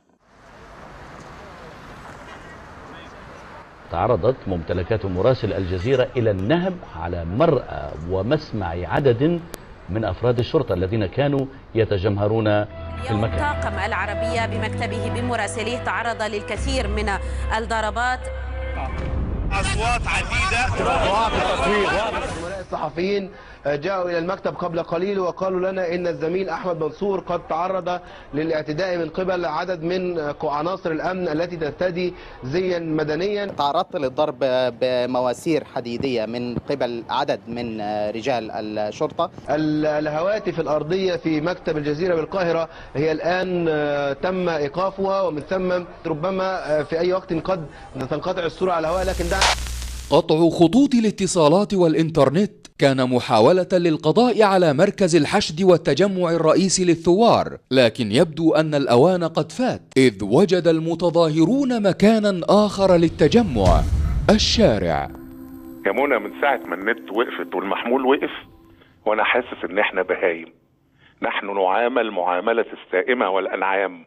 تعرضت ممتلكات مراسل الجزيرة إلى النهب على مرأى ومسمع عدد من أفراد الشرطة الذين كانوا يتجمهرون في المكان. طاقم العربية بمكتبه بمراسليه تعرض للكثير من الضربات. أصوات عديدة. زملاء الصحفيين جاءوا إلى المكتب قبل قليل وقالوا لنا إن الزميل أحمد منصور قد تعرض للاعتداء من قبل عدد من عناصر الأمن التي ترتدي زيا مدنيا. تعرضت للضرب بمواسير حديدية من قبل عدد من رجال الشرطة. الهواتف الأرضية في مكتب الجزيرة بالقاهرة هي الآن تم إيقافها، ومن ثم ربما في أي وقت قد تنقطع الصورة على الهواء، لكن ده قطع خطوط الاتصالات والإنترنت كان محاولة للقضاء على مركز الحشد والتجمع الرئيسي للثوار، لكن يبدو أن الأوان قد فات، إذ وجد المتظاهرون مكانا آخر للتجمع، الشارع. يا منى، من ساعة ما النت وقفت والمحمول وقف وأنا حاسس إن إحنا بهايم. نحن نعامل معاملة السائمة والأنعام،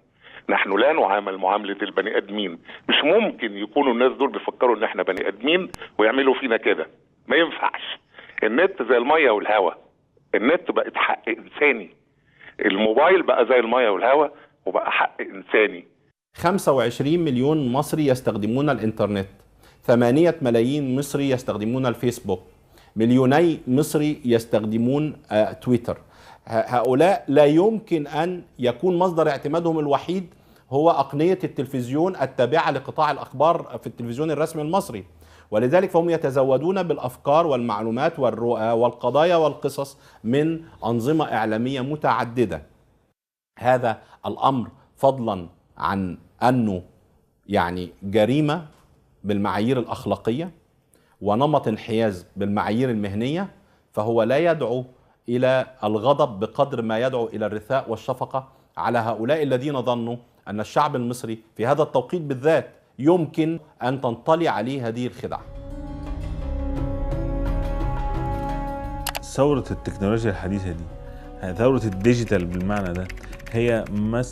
نحن لا نعامل معاملة البني آدمين. مش ممكن يكونوا الناس دول بيفكروا إن إحنا بني آدمين ويعملوا فينا كده، ما ينفعش. النت زي المية والهواء، النت بقت حق إنساني، الموبايل بقى زي المية والهواء وبقى حق إنساني. 25 مليون مصري يستخدمون الإنترنت، 8 ملايين مصري يستخدمون الفيسبوك، 2 مليون مصري يستخدمون تويتر. هؤلاء لا يمكن أن يكون مصدر اعتمادهم الوحيد هو أقنية التلفزيون التابعة لقطاع الأخبار في التلفزيون الرسمي المصري، ولذلك فهم يتزودون بالأفكار والمعلومات والرؤى والقضايا والقصص من أنظمة إعلامية متعددة. هذا الأمر فضلا عن أنه يعني جريمة بالمعايير الأخلاقية ونمط انحياز بالمعايير المهنية، فهو لا يدعو إلى الغضب بقدر ما يدعو إلى الرثاء والشفقة على هؤلاء الذين ظنوا أن الشعب المصري في هذا التوقيت بالذات يمكن أن تنطلي عليه هذه الخدعة. ثورة التكنولوجيا الحديثة دي، ثورة ال digital بالمعنى ده، هي ما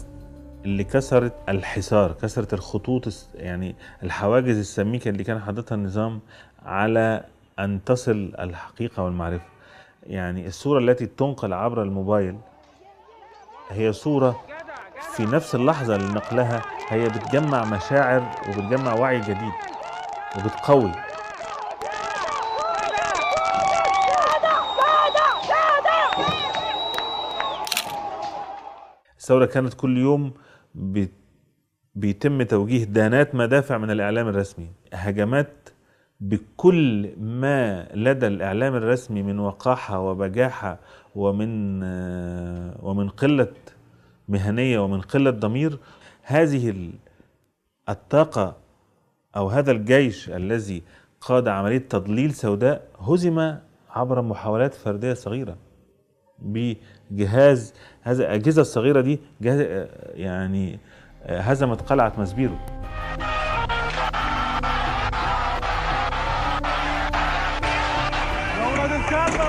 اللي كسرت الحصار، كسرت الخطوط، يعني الحواجز السميكة اللي كان حاططها النظام على أن تصل الحقيقة والمعرفة. يعني الصورة التي تنقل عبر الموبايل هي صورة في نفس اللحظة اللي نقلها هي بتجمع مشاعر وبتجمع وعي جديد وبتقوي. الثورة كانت كل يوم بيتم توجيه دانات مدافع من الإعلام الرسمي، هجمات بكل ما لدى الإعلام الرسمي من وقاحة وبجاحة ومن قلة مهنية ومن قلة ضمير. هذه الطاقة أو هذا الجيش الذي قاد عملية تضليل سوداء هزم عبر محاولات فردية صغيرة بجهاز، هذا الأجهزة الصغيرة دي جهاز يعني هزمت قلعة ماسبيرو. يا ولاد الكلب،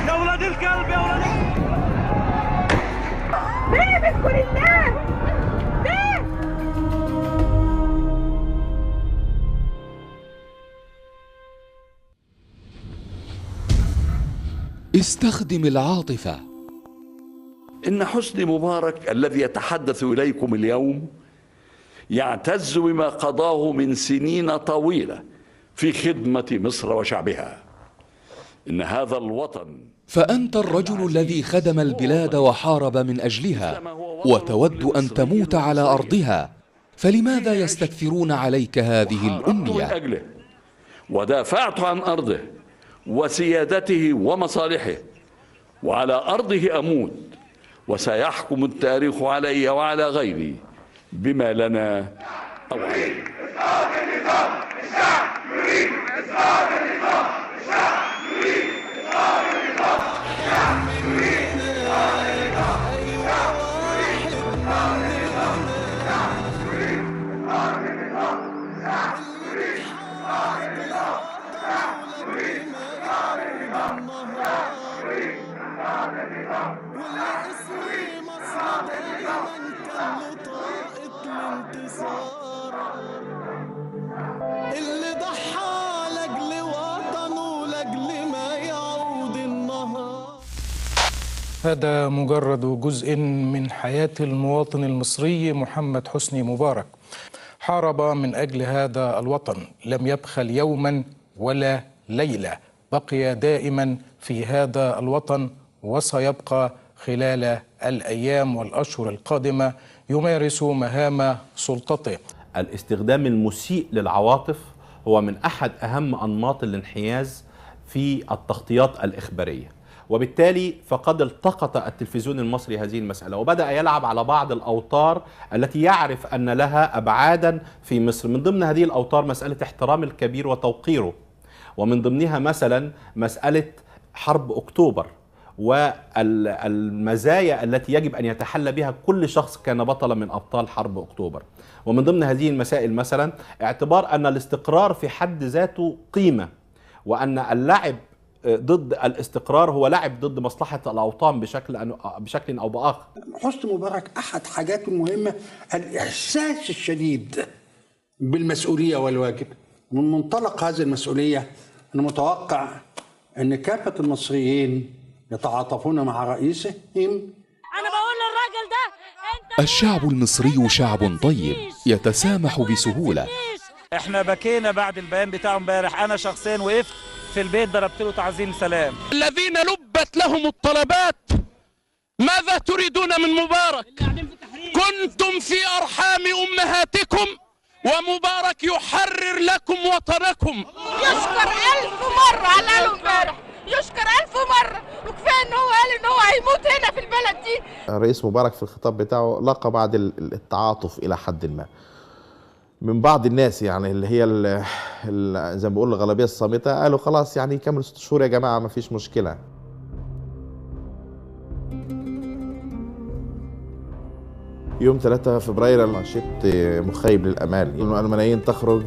يا ولاد الكلب، يا ولاد الكلب، ليه بتكون الناس؟ ليه؟ استخدم العاطفة. إن حسني مبارك الذي يتحدث إليكم اليوم يعتز بما قضاه من سنين طويلة في خدمة مصر وشعبها. إن هذا الوطن، فأنت الرجل الذي خدم البلاد وحارب من أجلها وتود أن تموت على أرضها، فلماذا يستكثرون عليك هذه الأمنية؟ من أجله ودافعت عن أرضه وسيادته ومصالحه، وعلى أرضه أموت، وسيحكم التاريخ علي وعلى غيري بما لنا أو علينا. اللي ضحى لاجل وطنه لاجل ما يعود النهار. هذا مجرد جزء من حياة المواطن المصري محمد حسني مبارك. حارب من أجل هذا الوطن، لم يبخل يوما ولا ليلة، بقي دائما في هذا الوطن وسيبقى خلال الأيام والأشهر القادمة يمارس مهام سلطته. الاستخدام المسيء للعواطف هو من أحد أهم أنماط الانحياز في التغطيات الإخبارية، وبالتالي فقد التقط التلفزيون المصري هذه المسألة وبدأ يلعب على بعض الأوتار التي يعرف أن لها أبعادا في مصر. من ضمن هذه الأوتار مسألة احترام الكبير وتوقيره، ومن ضمنها مثلا مسألة حرب أكتوبر والمزايا التي يجب أن يتحلى بها كل شخص كان بطلا من أبطال حرب أكتوبر. ومن ضمن هذه المسائل مثلا اعتبار أن الاستقرار في حد ذاته قيمة، وأن اللعب ضد الاستقرار هو لعب ضد مصلحة الأوطان بشكل أو بآخر. حسني مبارك أحد حاجاته المهمة الإحساس الشديد بالمسؤولية والواجب. من منطلق هذه المسؤولية أنا متوقع أن كافة المصريين يتعاطفون مع رئيسهم. أنا بقول للراجل ده أنت. الشعب المصري شعب طيب يتسامح بسهولة. احنا بكينا بعد البيان بتاعه امبارح، أنا شخصيا وقفت في البيت ضربت له تعظيم سلام. الذين لبت لهم الطلبات، ماذا تريدون من مبارك؟ كنتم في أرحام أمهاتكم ومبارك يحرر لكم وطنكم. يشكر 1000 مرة على قاله امبارح، يشكر 1000 مرة، وكفاية ان هو قال ان هو هيموت هنا في البلد دي. الرئيس مبارك في الخطاب بتاعه لقى بعض التعاطف إلى حد ما من بعض الناس، يعني اللي هي زي ما بقول الغالبية الصامتة، قالوا خلاص يعني يكمل 6 شهور يا جماعة ما فيش مشكلة. يوم 3 فبراير نشيط مخيب للأمال، الملايين تخرج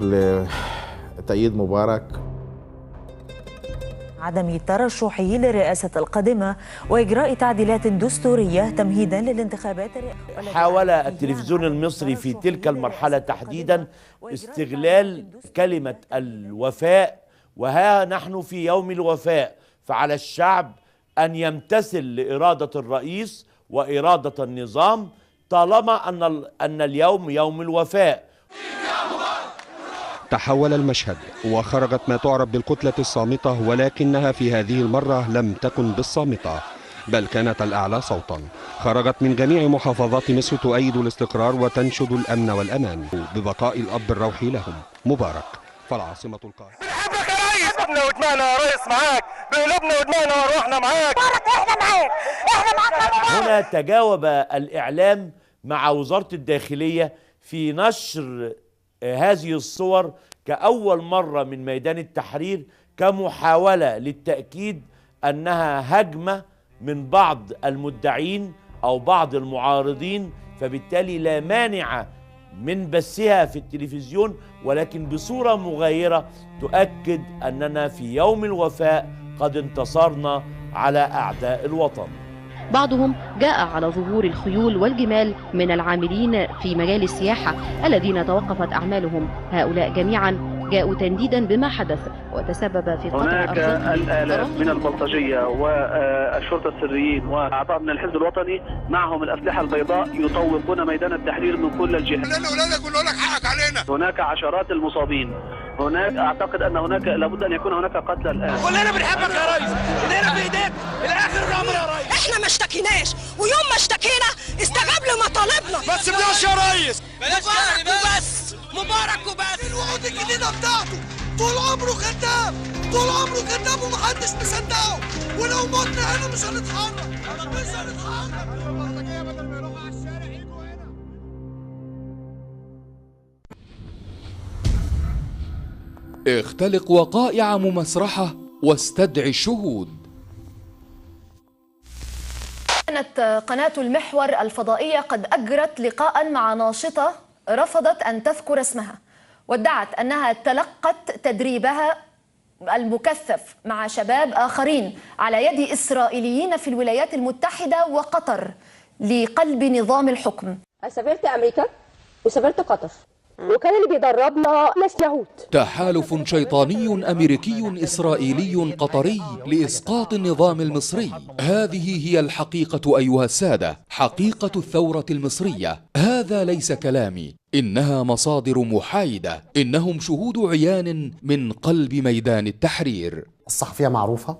لتأييد مبارك. على عدم ترشحه للرئاسة القادمة وإجراء تعديلات دستورية تمهيدا للانتخابات. حاول التلفزيون المصري في تلك المرحلة تحديدا استغلال كلمة الوفاء، وها نحن في يوم الوفاء، فعلى الشعب أن يمتثل لإرادة الرئيس وإرادة النظام طالما أن اليوم يوم الوفاء. تحول المشهد وخرجت ما تعرف بالكتلة الصامتة، ولكنها في هذه المرة لم تكن بالصامتة بل كانت الأعلى صوتا. خرجت من جميع محافظات مصر تؤيد الاستقرار وتنشد الأمن والأمان ببقاء الأب الروحي لهم مبارك. فالعاصمة القاهرة. بنحبك يا ريس، قلوبنا ودماغنا يا ريس معاك، بقلوبنا ودماغنا وروحنا معاك، مبارك احنا معاك، احنا معاك يا مبارك. هنا تجاوب الإعلام مع وزارة الداخلية في نشر هذه الصور كأول مرة من ميدان التحرير، كمحاولة للتأكيد أنها هجمة من بعض المدعين أو بعض المعارضين، فبالتالي لا مانع من بثها في التلفزيون، ولكن بصورة مغايرة تؤكد أننا في يوم الوفاء قد انتصرنا على أعداء الوطن. بعضهم جاء على ظهور الخيول والجمال من العاملين في مجال السياحة الذين توقفت أعمالهم. هؤلاء جميعا جاءوا تنديدا بما حدث وتسبب في قطع هناك الآلاف من البلطجية والشرطة السريين وأعضاء من الحزب الوطني معهم الأسلحة البيضاء يطوقون ميدان التحرير من كل الجهات. لا حقك علينا. هناك عشرات المصابين، هناك أعتقد أن هناك لابد أن يكون هناك قتلى الآن. كلنا بنحبك يا ريس، ايدينا في ايديك الآخر الأمر يا ريس. احنا ما اشتكيناش، ويوم ما اشتكينا استجاب لمطالبنا. بس بلاش يا ريس، مبارك وبس، مبارك وبس. الوعود الجديدة بتاعته طول عمره كذاب، طول عمره كذاب ومحدش مصدقه، ولو متنا هنا مش هنتحرك، مش هنتحرك. اختلق وقائع ممسرحة واستدعي الشهود. كانت قناة المحور الفضائية قد أجرت لقاء مع ناشطة رفضت أن تذكر اسمها، وادعت أنها تلقت تدريبها المكثف مع شباب آخرين على يد إسرائيليين في الولايات المتحدة وقطر لقلب نظام الحكم. سافرت أمريكا وسافرت قطر، وكان اللي بيدربنا ناس يهود. تحالف شيطاني أمريكي إسرائيلي قطري لإسقاط النظام المصري. هذه هي الحقيقة أيها السادة، حقيقة الثورة المصرية. هذا ليس كلامي، إنها مصادر محايدة، إنهم شهود عيان من قلب ميدان التحرير. الصحفية معروفة،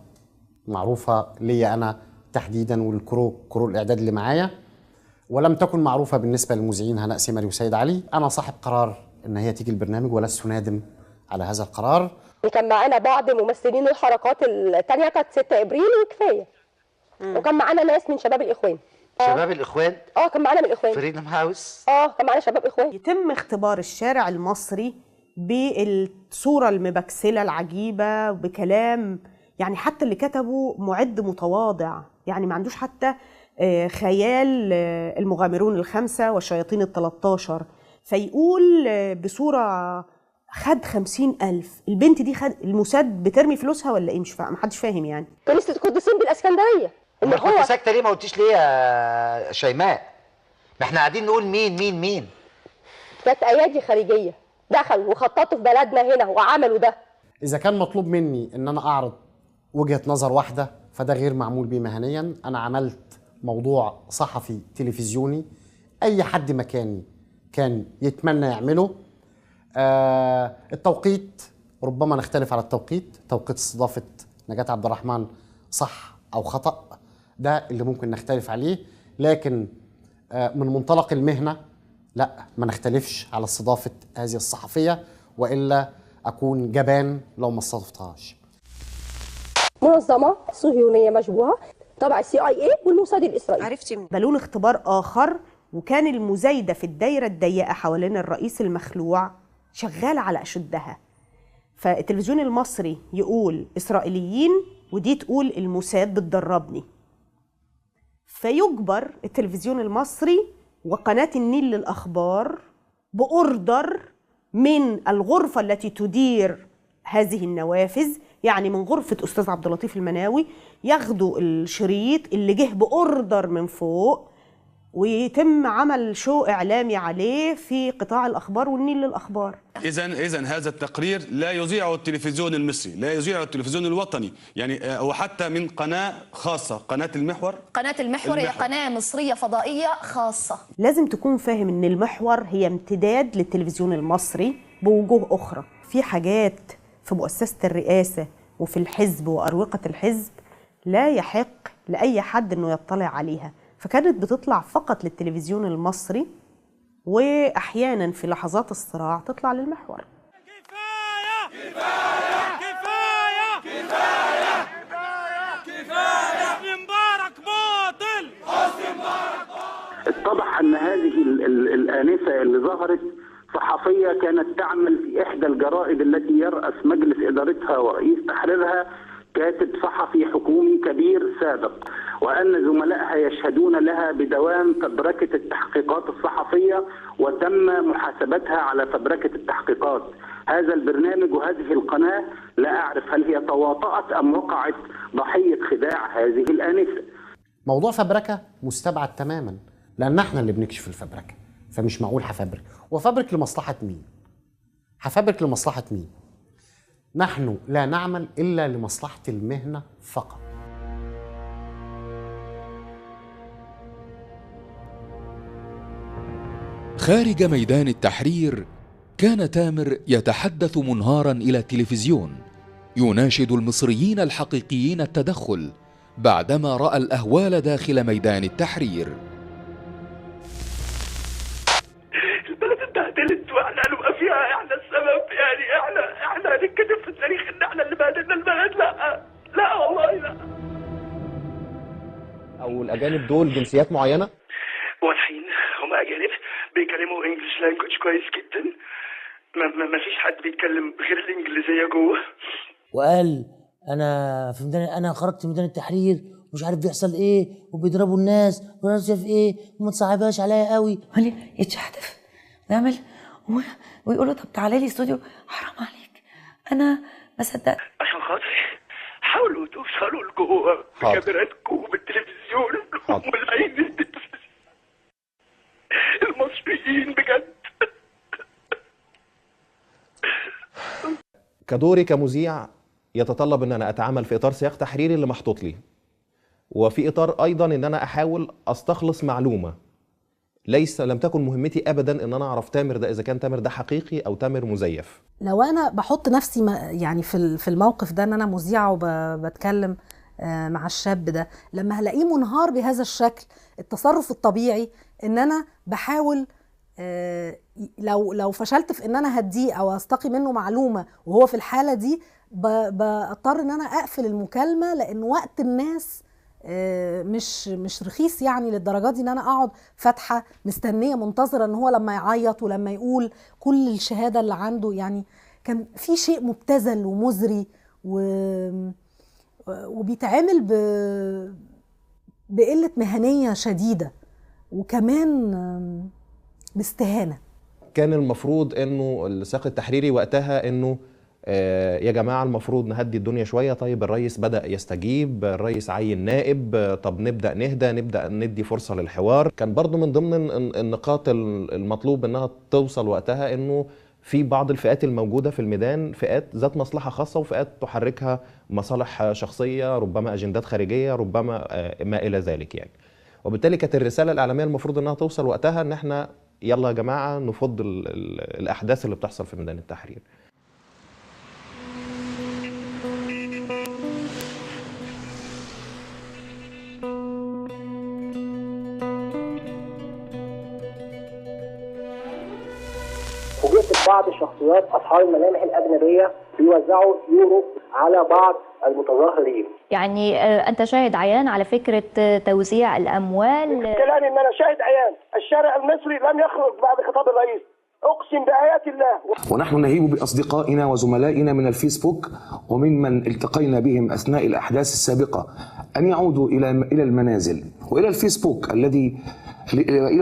معروفة لي أنا تحديدا وال crew، crew الإعداد اللي معايا، ولم تكن معروفة بالنسبة للمذيعين هناء سمري وسيد علي. أنا صاحب قرار إن هي تيجي البرنامج ولست نادم على هذا القرار. كان معانا بعض ممثلين الحركات الثانية، كانت 6 إبريل وكفاية، وكان معانا ناس من شباب الإخوان. شباب الإخوان؟ كان معانا من الإخوان. Freedom House؟ كان معانا شباب إخوان. يتم اختبار الشارع المصري بالصورة المبكسلة العجيبة بكلام، يعني حتى اللي كتبه معد متواضع، يعني ما عندوش حتى خيال المغامرون الخمسة والشياطين 13، فيقول بصورة خد 50,000. البنت دي خد الموساد بترمي فلوسها ولا ايه؟ مش فاهم، محدش فاهم يعني. كنيسة القديسين بالاسكندرية. امال كنت ساكتة ليه؟ ما قلتيش ليه يا شيماء؟ ما احنا قاعدين نقول مين مين مين. كانت ايادي خارجية دخلوا وخططوا في بلدنا هنا وعملوا ده. إذا كان مطلوب مني إن أنا أعرض وجهة نظر واحدة فده غير معمول بيه مهنيا. أنا عملت موضوع صحفي تلفزيوني أي حد مكاني كان يتمنى يعمله. التوقيت ربما نختلف على التوقيت، توقيت استضافة نجاة عبد الرحمن صح أو خطأ، ده اللي ممكن نختلف عليه، لكن من منطلق المهنة لا ما نختلفش على استضافة هذه الصحفية، وإلا أكون جبان لو ما استضفتهاش. منظمة صهيونية مشبوهة تبع CIA والموساد الإسرائيلي. عرفتي بالون اختبار آخر، وكان المزايدة في الدايرة الضيقة حوالين الرئيس المخلوع شغالة على أشدها. فالتلفزيون المصري يقول إسرائيليين، ودي تقول الموساد بتدربني. فيجبر التلفزيون المصري وقناة النيل للأخبار بأوردر من الغرفة التي تدير هذه النوافذ يعني من غرفة أستاذ عبد اللطيف المناوي ياخدوا الشريط اللي جه ب order من فوق ويتم عمل show إعلامي عليه في قطاع الأخبار والنيل للأخبار. إذا هذا التقرير لا يذيعه التلفزيون المصري، لا يذيعه التلفزيون الوطني، يعني وحتى من قناة خاصة، قناة المحور. قناة المحور هي قناة مصرية فضائية خاصة. لازم تكون فاهم إن المحور هي امتداد للتلفزيون المصري بوجوه أخرى. في حاجات في مؤسسة الرئاسة وفي الحزب وأروقة الحزب لا يحق لأي حد إنه يطلع عليها، فكانت بتطلع فقط للتلفزيون المصري، وأحيانا في لحظات الصراع تطلع للمحور. كفاية كفاية كفاية كفاية كفاية حسني مبارك باطل، حسني مبارك باطل. اتضح أن هذه الآنسة اللي ظهرت صحفية كانت تعمل في إحدى الجرائد التي يرأس مجلس إدارتها ورئيس تحريرها كاتب صحفي حكومي كبير سابق، وأن زملائها يشهدون لها بدوام فبركة التحقيقات الصحفية وتم محاسبتها على فبركة التحقيقات. هذا البرنامج وهذه القناة لا أعرف هل هي تواطأت أم وقعت ضحية خداع هذه الآنسة. موضوع فبركة مستبعد تماما، لأن احنا اللي بنكشف الفبركة، فمش معقول هفبرك. وفبرك لمصلحة مين؟ هفبرك لمصلحة مين؟ نحن لا نعمل إلا لمصلحة المهنة فقط. خارج ميدان التحرير كان تامر يتحدث منهارا إلى التلفزيون، يناشد المصريين الحقيقيين التدخل بعدما رأى الأهوال داخل ميدان التحرير. البلد اتبهدلت واحنا هنبقى فيها، احنا السبب، يعني احنا هنتكتب في التاريخ ان احنا اللي بهدلنا البلد. لا لا والله لا. او الاجانب دول جنسيات معينة؟ واضحين هم اجانب بيتكلموا English language كويس جدا، ما فيش حد بيتكلم غير الانجليزية جوه. وقال انا في ميدان، انا خرجت من ميدان التحرير ومش عارف بيحصل ايه وبيضربوا الناس والناس شايف ايه وما تصعبهاش عليا قوي. قال لي يتشحتف ويعمل ويقول له طب تعالى لي استوديو، حرام عليك انا ما صدقت. عشان خاطري حاولوا توصلوا لجوه بكاميراتكم وبالتلفزيون والعين المصريين بجد. كدوري كمذيع يتطلب ان انا اتعامل في اطار سياق تحريري اللي محطوط لي، وفي اطار ايضا ان انا احاول استخلص معلومة. لم تكن مهمتي ابدا ان انا اعرف تامر ده اذا كان تامر ده حقيقي او تامر مزيف. لو انا بحط نفسي يعني في الموقف ده ان انا مذيعه وبتكلم مع الشاب ده، لما هلاقيه منهار بهذا الشكل، التصرف الطبيعي ان انا بحاول لو فشلت في ان انا هديه او استقي منه معلومة وهو في الحالة دي، بضطر ان انا اقفل المكالمة، لان وقت الناس مش رخيص يعني للدرجة دي ان انا اقعد فاتحة مستنيه منتظره ان هو لما يعيط ولما يقول كل الشهادة اللي عنده. يعني كان في شيء مبتذل ومزري وبيتعامل بقلة مهنية شديدة وكمان باستهانه. كان المفروض انه السياق التحريري وقتها انه يا جماعة المفروض نهدي الدنيا شوية، طيب الرئيس بدأ يستجيب، الرئيس عين نائب، طب نبدأ نهدى، نبدأ ندي فرصة للحوار. كان برضو من ضمن النقاط المطلوب انها توصل وقتها انه في بعض الفئات الموجودة في الميدان فئات ذات مصلحة خاصة وفئات تحركها مصالح شخصية، ربما أجندات خارجية، ربما ما إلى ذلك يعني. وبالتالي كانت الرسالة الإعلامية المفروض انها توصل وقتها ان احنا يلا يا جماعة نفض الأحداث اللي بتحصل في ميدان التحرير. فوجئت ببعض الشخصيات اصحاب الملامح الاجنبية بيوزعوا يورو على بعض المتظاهرين. يعني انت شاهد عيان على فكرة توزيع الاموال. كلامي ان انا شاهد عيان، الشارع المصري لم يخرج بعد خطاب الرئيس، اقسم بايات الله. ونحن نهيب باصدقائنا وزملائنا من الفيسبوك وممن التقينا بهم اثناء الاحداث السابقة ان يعودوا الى المنازل والى الفيسبوك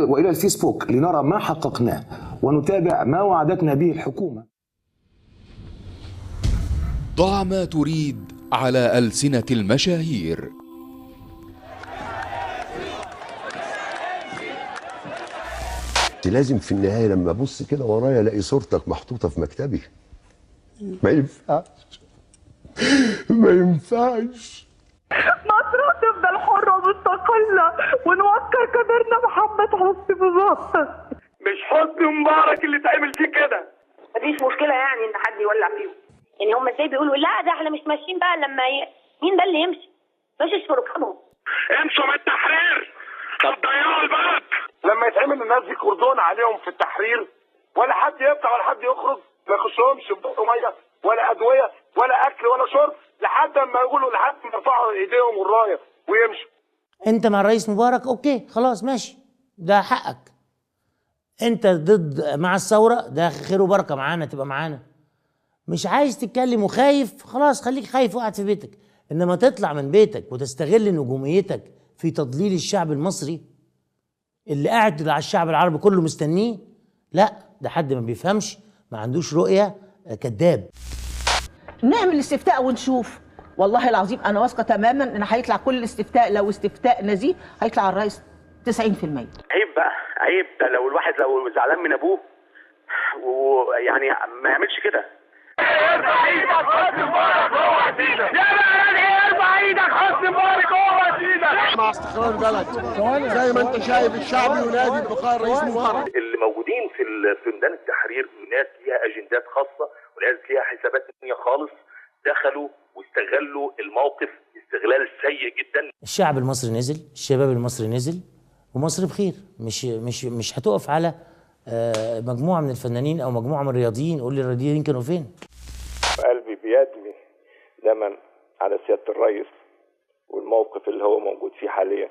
والى الفيسبوك لنرى ما حققناه ونتابع ما وعدتنا به الحكومة. ضع ما تريد على ألسنة المشاهير. لازم في النهاية لما أبص كده ورايا ألاقي صورتك محطوطة في مكتبي. ما ينفعش، ما ينفعش. مصر هتفضل حرة ومستقلة ونوقر كبيرنا محمد حسني مبارك. مش حسني مبارك اللي اتعمل فيه كده. مفيش مشكلة يعني إن حد يولع فيهم. يعني هم ازاي بيقولوا لا ده احنا مش ماشيين بقى، لما مين ده اللي يمشي؟ ماشيش في ركابهم. امشوا من التحرير، طب ضيعوا البلد. لما يتعمل الناس دي كردون عليهم في التحرير، ولا حد يطلع ولا حد يخرج، ما يخشهمش مية ولا ادوية ولا اكل ولا شرب، لحد ما يقولوا، لحد ما يرفعوا ايديهم والرايه ويمشوا. انت مع الرئيس مبارك okay خلاص ماشي، ده حقك. انت ضد مع الثورة، ده خير وبركة معانا، تبقى معانا. مش عايز تتكلم وخايف، خلاص خليك خايف وقاعد في بيتك. انما تطلع من بيتك وتستغل نجوميتك في تضليل الشعب المصري اللي قاعد على الشعب العربي كله مستنيه، لا ده حد ما بيفهمش، ما عندوش رؤية، كذاب. نعمل استفتاء ونشوف. والله العظيم انا واثقة تماما ان هيطلع كل استفتاء، لو استفتاء نزيه هيطلع الرئيس 90%. عيب بقى، عيب ده. لو الواحد لو زعلان من ابوه ويعني ما يعملش كده. ارفع ايدك حسني مبارك هو سيدك. يا بلد ارفع ايدك حسني مبارك هو سيدك. مع استقرار البلد زي ما انت شايف، الشعب ينادي ببقاء الرئيس مبارك. اللي موجودين في ميدان التحرير ناس ليها اجندات خاصة وناس ليها حسابات ثانية خالص، دخلوا واستغلوا الموقف استغلال سيء جدا. الشعب المصري نزل، الشباب المصري نزل، ومصر بخير. مش مش مش هتقف على مجموعة من الفنانين او مجموعة من الرياضيين. قول لي الرياضيين كانوا فين؟ قلبي بيدمي دما على سيادة الرئيس والموقف اللي هو موجود فيه حاليا،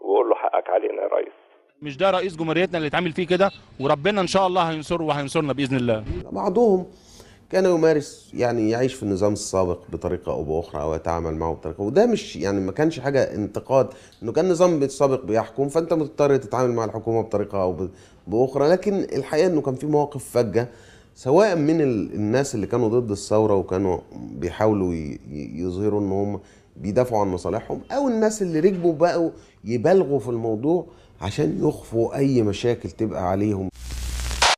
وبقول له حقك علينا يا ريس. مش ده رئيس جمهوريتنا اللي اتعامل فيه كده، وربنا ان شاء الله هينصره وهينصرنا باذن الله. بعضهم كان يمارس يعني يعيش في النظام السابق بطريقة او باخرى او يتعامل معه بطريقة، وده مش يعني ما كانش حاجة انتقاد، انه كان النظام السابق بيحكم فانت مضطر تتعامل مع الحكومة بطريقة او باخرى. لكن الحقيقة انه كان في مواقف فجه، سواء من الناس اللي كانوا ضد الثورة وكانوا بيحاولوا يظهروا ان هم بيدافعوا عن مصالحهم، او الناس اللي ركبوا بقوا يبالغوا في الموضوع عشان يخفوا اي مشاكل تبقى عليهم.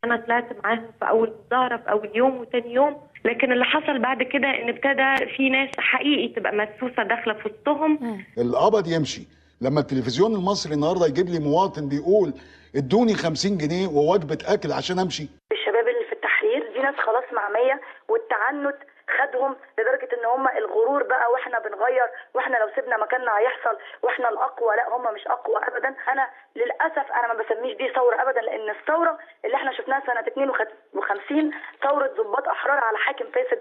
أنا طلعت معاهم في أول مظاهرة في أول يوم وتاني يوم، لكن اللي حصل بعد كده إن ابتدى في ناس حقيقي تبقى مدسوسة داخلة في وسطهم. القبض يمشي. لما التلفزيون المصري النهارده يجيب لي مواطن بيقول ادوني 50 جنيه ووجبة أكل عشان أمشي. الشباب اللي في التحرير دي ناس خلاص معمية، والتعنت خدهم لدرجة إن هم الغرور بقى، وإحنا بنغير، وإحنا لو سيبنا مكاننا هيحصل، وإحنا الأقوى. لا هم مش أقوى أبدا. أنا للأسف أنا ما بسميش دي ثورة أبدا، لأن الثورة اللي إحنا شفناها سنة 52 ثورة ضباط أحرار على حاكم فاسد.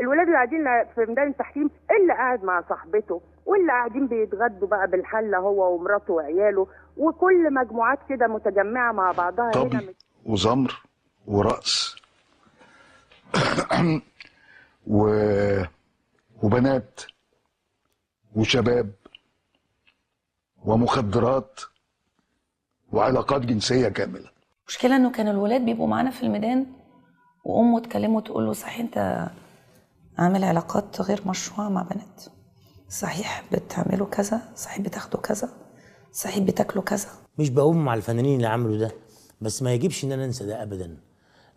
الولاد اللي قاعدين في ميدان التحرير، اللي قاعد مع صاحبته، واللي قاعدين بيتغدوا بقى بالحلة هو ومراته وعياله، وكل مجموعات كده متجمعة مع بعضها. طبل وزمر ورقص وبنات وشباب ومخدرات وعلاقات جنسية كاملة. المشكلة انه كان الولاد بيبقوا معانا في الميدان، وامه تكلمه تقول له صحيح انت عامل علاقات غير مشروعة مع بنات، صحيح بتعملوا كذا، صحيح بتاخدوا كذا، صحيح بتاكلوا كذا. مش بقوم مع الفنانين اللي عملوا ده، بس ما يجبش ان انا انسى ده ابدا،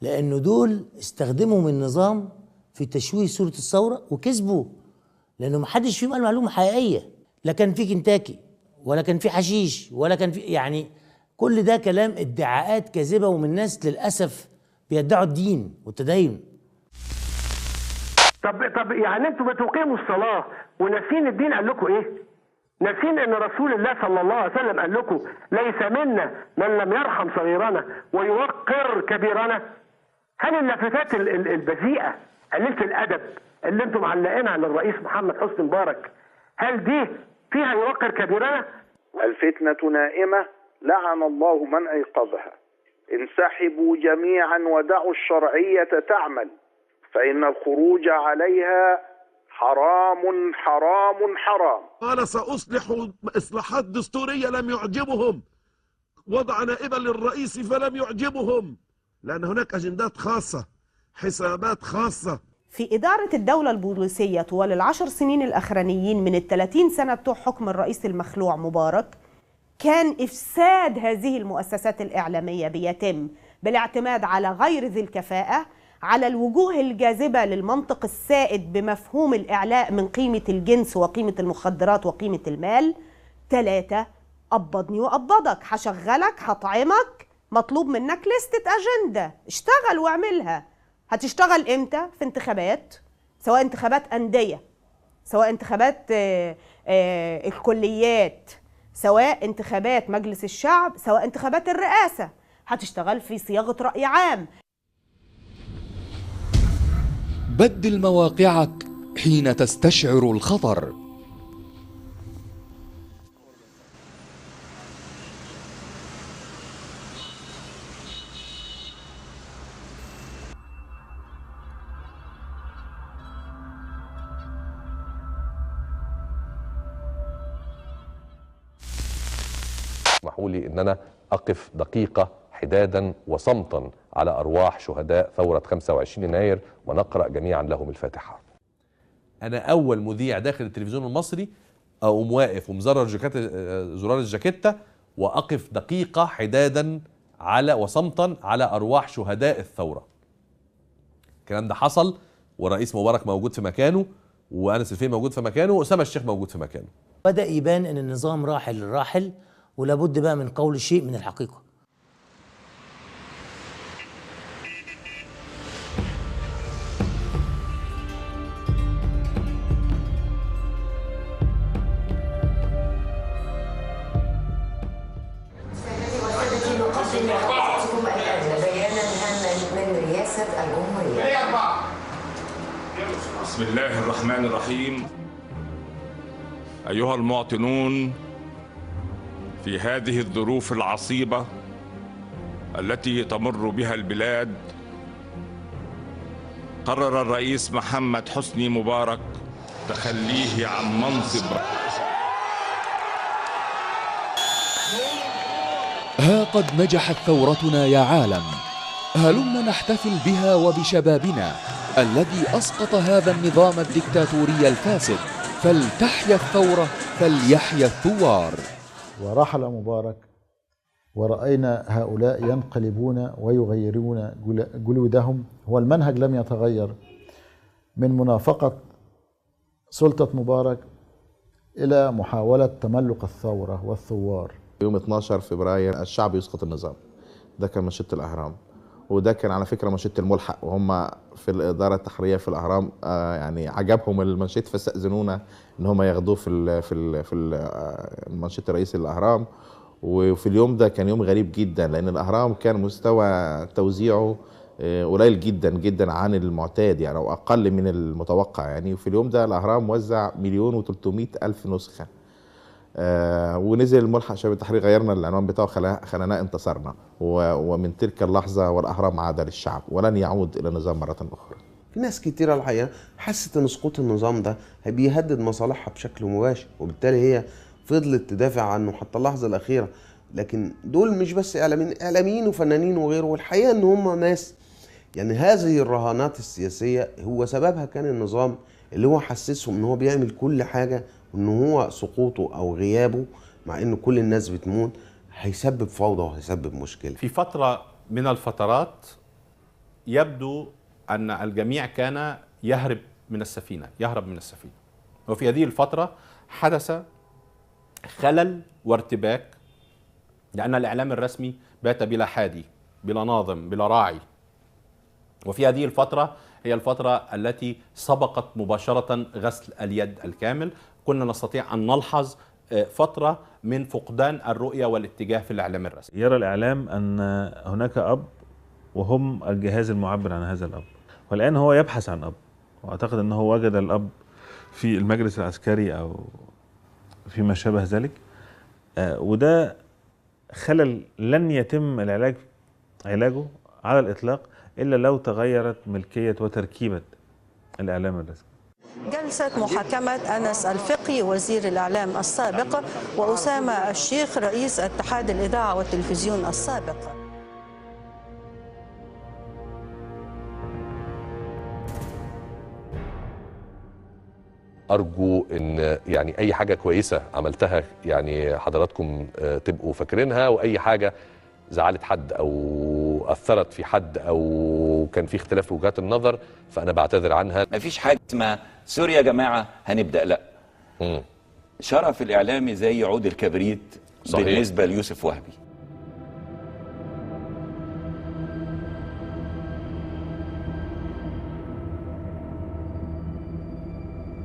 لانه دول استخدموا من النظام في تشويه صورة الثورة وكسبوا، لأنه ما حدش فيهم قال معلومة حقيقية. لا كان في كنتاكي ولا كان في حشيش ولا كان في، يعني كل ده كلام ادعاءات كاذبة، ومن ناس للأسف بيدعوا الدين والتدين. طب يعني انتوا بتقيموا الصلاة وناسين الدين قال لكم ايه؟ ناسين ان رسول الله صلى الله عليه وسلم قال لكم ليس منا من لم يرحم صغيرنا ويوقر كبيرنا؟ هل اللافتات البذيئة قليلة الأدب اللي انتم معلقينها للرئيس محمد حسني مبارك، هل دي فيها يوقر كبيرنا؟ الفتنة نائمة، لعن الله من أيقظها. انسحبوا جميعا ودعوا الشرعية تعمل، فإن الخروج عليها حرام حرام حرام. قال سأصلح إصلاحات دستورية لم يعجبهم، وضع نائبا للرئيس فلم يعجبهم، لأن هناك أجندات خاصة، حسابات خاصة. في إدارة الدولة البوليسية طوال ال10 سنين الأخرانيين من ال30 سنة بتوع حكم الرئيس المخلوع مبارك، كان إفساد هذه المؤسسات الإعلامية بيتم بالاعتماد على غير ذي الكفاءة، على الوجوه الجاذبة للمنطق السائد بمفهوم الإعلاء من قيمة الجنس وقيمة المخدرات وقيمة المال. 3، قبضني وقبضك، هشغلك هطعمك، مطلوب منك لستة أجندة، اشتغل واعملها. هتشتغل امتى؟ في انتخابات، سواء انتخابات أندية، سواء انتخابات الكليات، سواء انتخابات مجلس الشعب، سواء انتخابات الرئاسة. هتشتغل في صياغة رأي عام. بدل مواقعك حين تستشعر الخطر. اسمحوا لي ان انا اقف دقيقة حدادا وصمتا على ارواح شهداء ثورة 25 يناير ونقرأ جميعا لهم الفاتحة. انا اول مذيع داخل التلفزيون المصري اقوم واقف ومزرر زرار الجاكيته واقف دقيقة حدادا على وصمتا على ارواح شهداء الثورة. الكلام ده حصل والرئيس مبارك موجود في مكانه، وانس الفقي موجود في مكانه، واسامة الشيخ موجود في مكانه. بدأ يبان ان النظام راحل راحل، ولابد بقى من قول شيء من الحقيقة. سيدتي وسادتي، نقدم لحضراتكم الآن بيانا هاما من رئاسة الجمهورية. بسم الله الرحمن الرحيم. أيها المواطنون، في هذه الظروف العصيبة التي تمر بها البلاد، قرر الرئيس محمد حسني مبارك تخليه عن منصب. ها قد نجحت ثورتنا يا عالم، هلم نحتفل بها وبشبابنا الذي أسقط هذا النظام الدكتاتوري الفاسد. فلتحيا الثورة، فليحيا الثوار. ورحل مبارك ورأينا هؤلاء ينقلبون ويغيرون جلودهم. هو المنهج لم يتغير من منافقة سلطة مبارك إلى محاولة تملق الثورة والثوار. يوم 12 فبراير الشعب يسقط النظام، ده كان منشط الأهرام، وده كان على فكرة منشط الملحق، وهم في الإدارة التحريرية في الأهرام يعني عجبهم المنشط فاستأذنونا إن هم ياخدوه في المنشط الرئيسي للأهرام. وفي اليوم ده كان يوم غريب جدا، لأن الأهرام كان مستوى توزيعه قليل جدا جدا عن المعتاد يعني، أو أقل من المتوقع يعني. وفي اليوم ده الأهرام وزع 1,300,000 نسخة. ونزل الملحق شباب التحرير، غيرنا العنوان بتاعه، خليناه انتصرنا. ومن تلك اللحظة والأهرام عاد للشعب ولن يعود إلى النظام مرة أخرى. في ناس كتيرة الحقيقة حست إن سقوط النظام ده بيهدد مصالحها بشكل مباشر، وبالتالي هي فضلت تدافع عنه حتى اللحظة الأخيرة. لكن دول مش بس إعلاميين، إعلاميين وفنانين وغيره، والحقيقة إن هم ناس يعني هذه الرهانات السياسية هو سببها كان النظام اللي هو حسسهم إن هو بيعمل كل حاجة، وإن هو سقوطه أو غيابه مع إن كل الناس بتموت هيسبب فوضى وهيسبب مشكلة. في فترة من الفترات يبدو أن الجميع كان يهرب من السفينة، يهرب من السفينة، وفي هذه الفترة حدث خلل وارتباك، لأن الإعلام الرسمي بات بلا حادي، بلا ناظم، بلا راعي. وفي هذه الفترة هي الفترة التي سبقت مباشرة غسل اليد الكامل، كنا نستطيع أن نلحظ فترة من فقدان الرؤية والاتجاه في الإعلام الرسمي. يرى الإعلام أن هناك أب وهم الجهاز المعبر عن هذا الأب، والآن هو يبحث عن أب، وأعتقد أنه وجد الأب في المجلس العسكري أو فيما شابه ذلك. وده خلل لن يتم علاجه على الإطلاق إلا لو تغيرت ملكية وتركيبة الإعلام الرسمي. جلسة محاكمة أنس الفقي وزير الإعلام السابق وأسامة الشيخ رئيس اتحاد الإذاعة والتلفزيون السابق. ارجو ان يعني اي حاجة كويسة عملتها يعني حضراتكم تبقوا فاكرينها، واي حاجة زعلت حد او اثرت في حد او كان في اختلاف في وجهات النظر فانا بعتذر عنها. مفيش حاجة اسمها سوريا يا جماعة هنبدا، لا. شرف الاعلامي زي عود الكبريت. صحيح. بالنسبة ليوسف وهبي.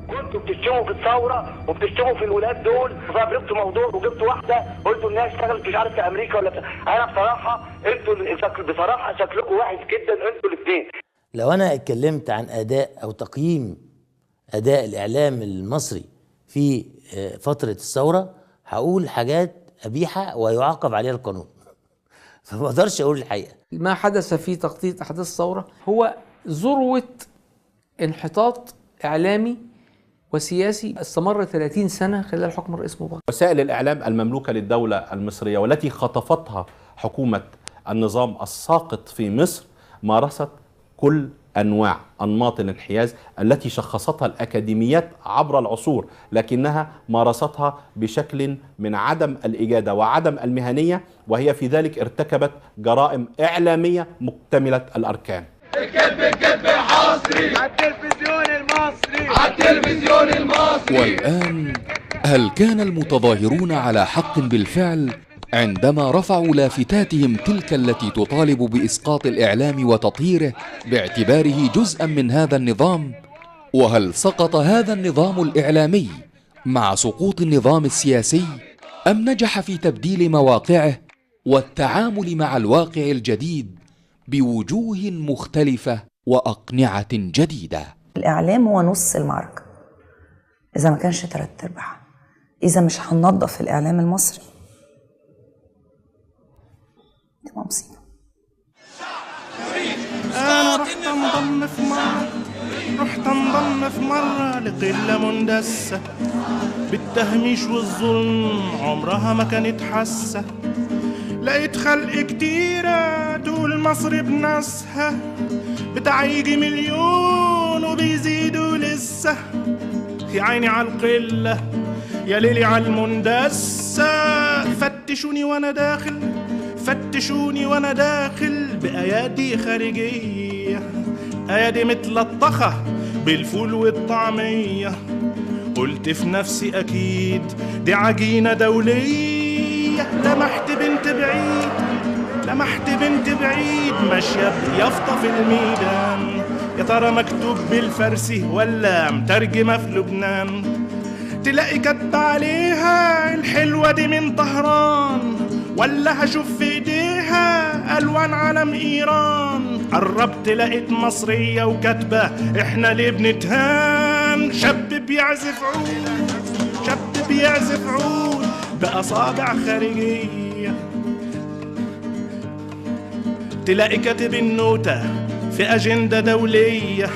كنتوا بتشتموا في الثورة وبتشتموا في الولاد دول، فبركتوا موضوع وجبتوا واحدة قلتوا انها اشتغلت مش عارف في امريكا ولا انا بصراحة انتوا بصراحة شكلكم وحش جدا انتوا الاثنين. لو انا اتكلمت عن اداء او تقييم اداء الاعلام المصري في فترة الثورة هقول حاجات قبيحة ويعاقب عليها القانون، فما اقدرش اقول الحقيقة. ما حدث في تغطيه احداث الثورة هو ذروة انحطاط اعلامي وسياسي استمر 30 سنة خلال حكم الرئيس مبارك. وسائل الإعلام المملوكة للدولة المصرية والتي خطفتها حكومة النظام الساقط في مصر مارست كل أنواع أنماط الانحياز التي شخصتها الأكاديميات عبر العصور، لكنها مارستها بشكل من عدم الإجادة وعدم المهنية، وهي في ذلك ارتكبت جرائم إعلامية مكتملة الأركان. الكذب الكذب الحصري على التلفزيون المصري، على التلفزيون المصري. والآن هل كان المتظاهرون على حق بالفعل عندما رفعوا لافتاتهم تلك التي تطالب بإسقاط الإعلام وتطهيره باعتباره جزءا من هذا النظام؟ وهل سقط هذا النظام الإعلامي مع سقوط النظام السياسي أم نجح في تبديل مواقعه والتعامل مع الواقع الجديد بوجوه مختلفة وأقنعة جديدة؟ الإعلام هو نص المعركة، إذا ما كانش 3/4. إذا مش هننظف الإعلام المصري تبقى مصيبة. أنا رحت أنضم في مرة، رحت أنضم في مرة لقلة مندسة بالتهميش والظلم عمرها ما كانت حاسة. لقيت خلق كتيرة تقول مصر بناسها بتاع يجي مليون وبيزيدوا لسه. يا عيني على القلة، يا ليلي على المندسة. فتشوني وانا داخل، فتشوني وانا داخل بأيادي خارجية، أيادي متلطخة بالفول والطعمية. قلت في نفسي أكيد دي عجينة دولية. لمحت بنت بعيد، لمحت بنت بعيد ماشية بيافطة في الميدان، يا ترى مكتوب بالفارسي ولا مترجمة في لبنان؟ تلاقي كاتبة عليها الحلوة دي من طهران، ولا هشوف في ايديها ألوان علم إيران. قربت لقيت مصرية وكاتبة احنا ليه بنتهان. شاب بيعزف عود، شاب بيعزف عود بأصابع خارجية. تلاقي كاتب النوتة في أجندة دولية.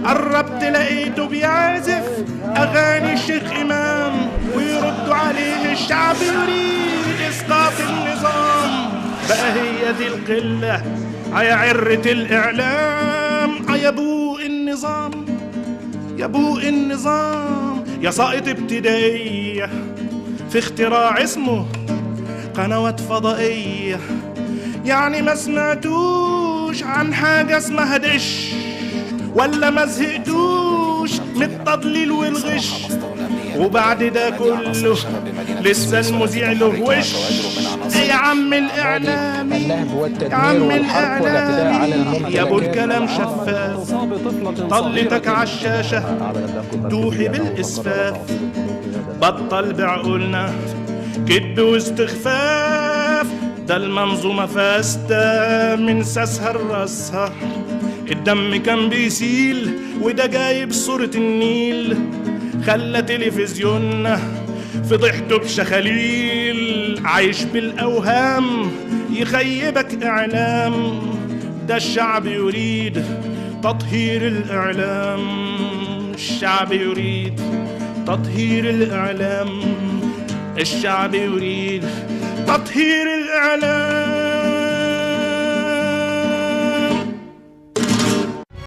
قربت لقيته بيعزف أغاني الشيخ إمام، ويردوا عليه الشعب يريد إسقاط النظام. بقى هي دي القلة يا عرة الإعلام، يا بوق النظام، يا بوق النظام، يا ساقط ابتدائية في اختراع اسمه قنوات فضائية. يعني ما سمعتوش عن حاجة اسمها دش، ولا ما زهقتوش من التضليل والغش؟ وبعد ده كله لسه المذيع له وش. يا عم الإعلامي، يا عم الإعلامي، يا أبو الكلام شفاف، طلتك عالشاشة توحي بالإسفاف. بطل بعقولنا كذب واستخفاف، ده المنظومة فاسدة من ساسها لراسها. الدم كان بيسيل وده جايب صورة النيل، خلى تلفزيوننا فضحته بشخاليل. عايش بالأوهام يخيبك إعلام، ده الشعب يريد تطهير الإعلام. الشعب يريد تطهير الإعلام، الشعب يريد تطهير الإعلام.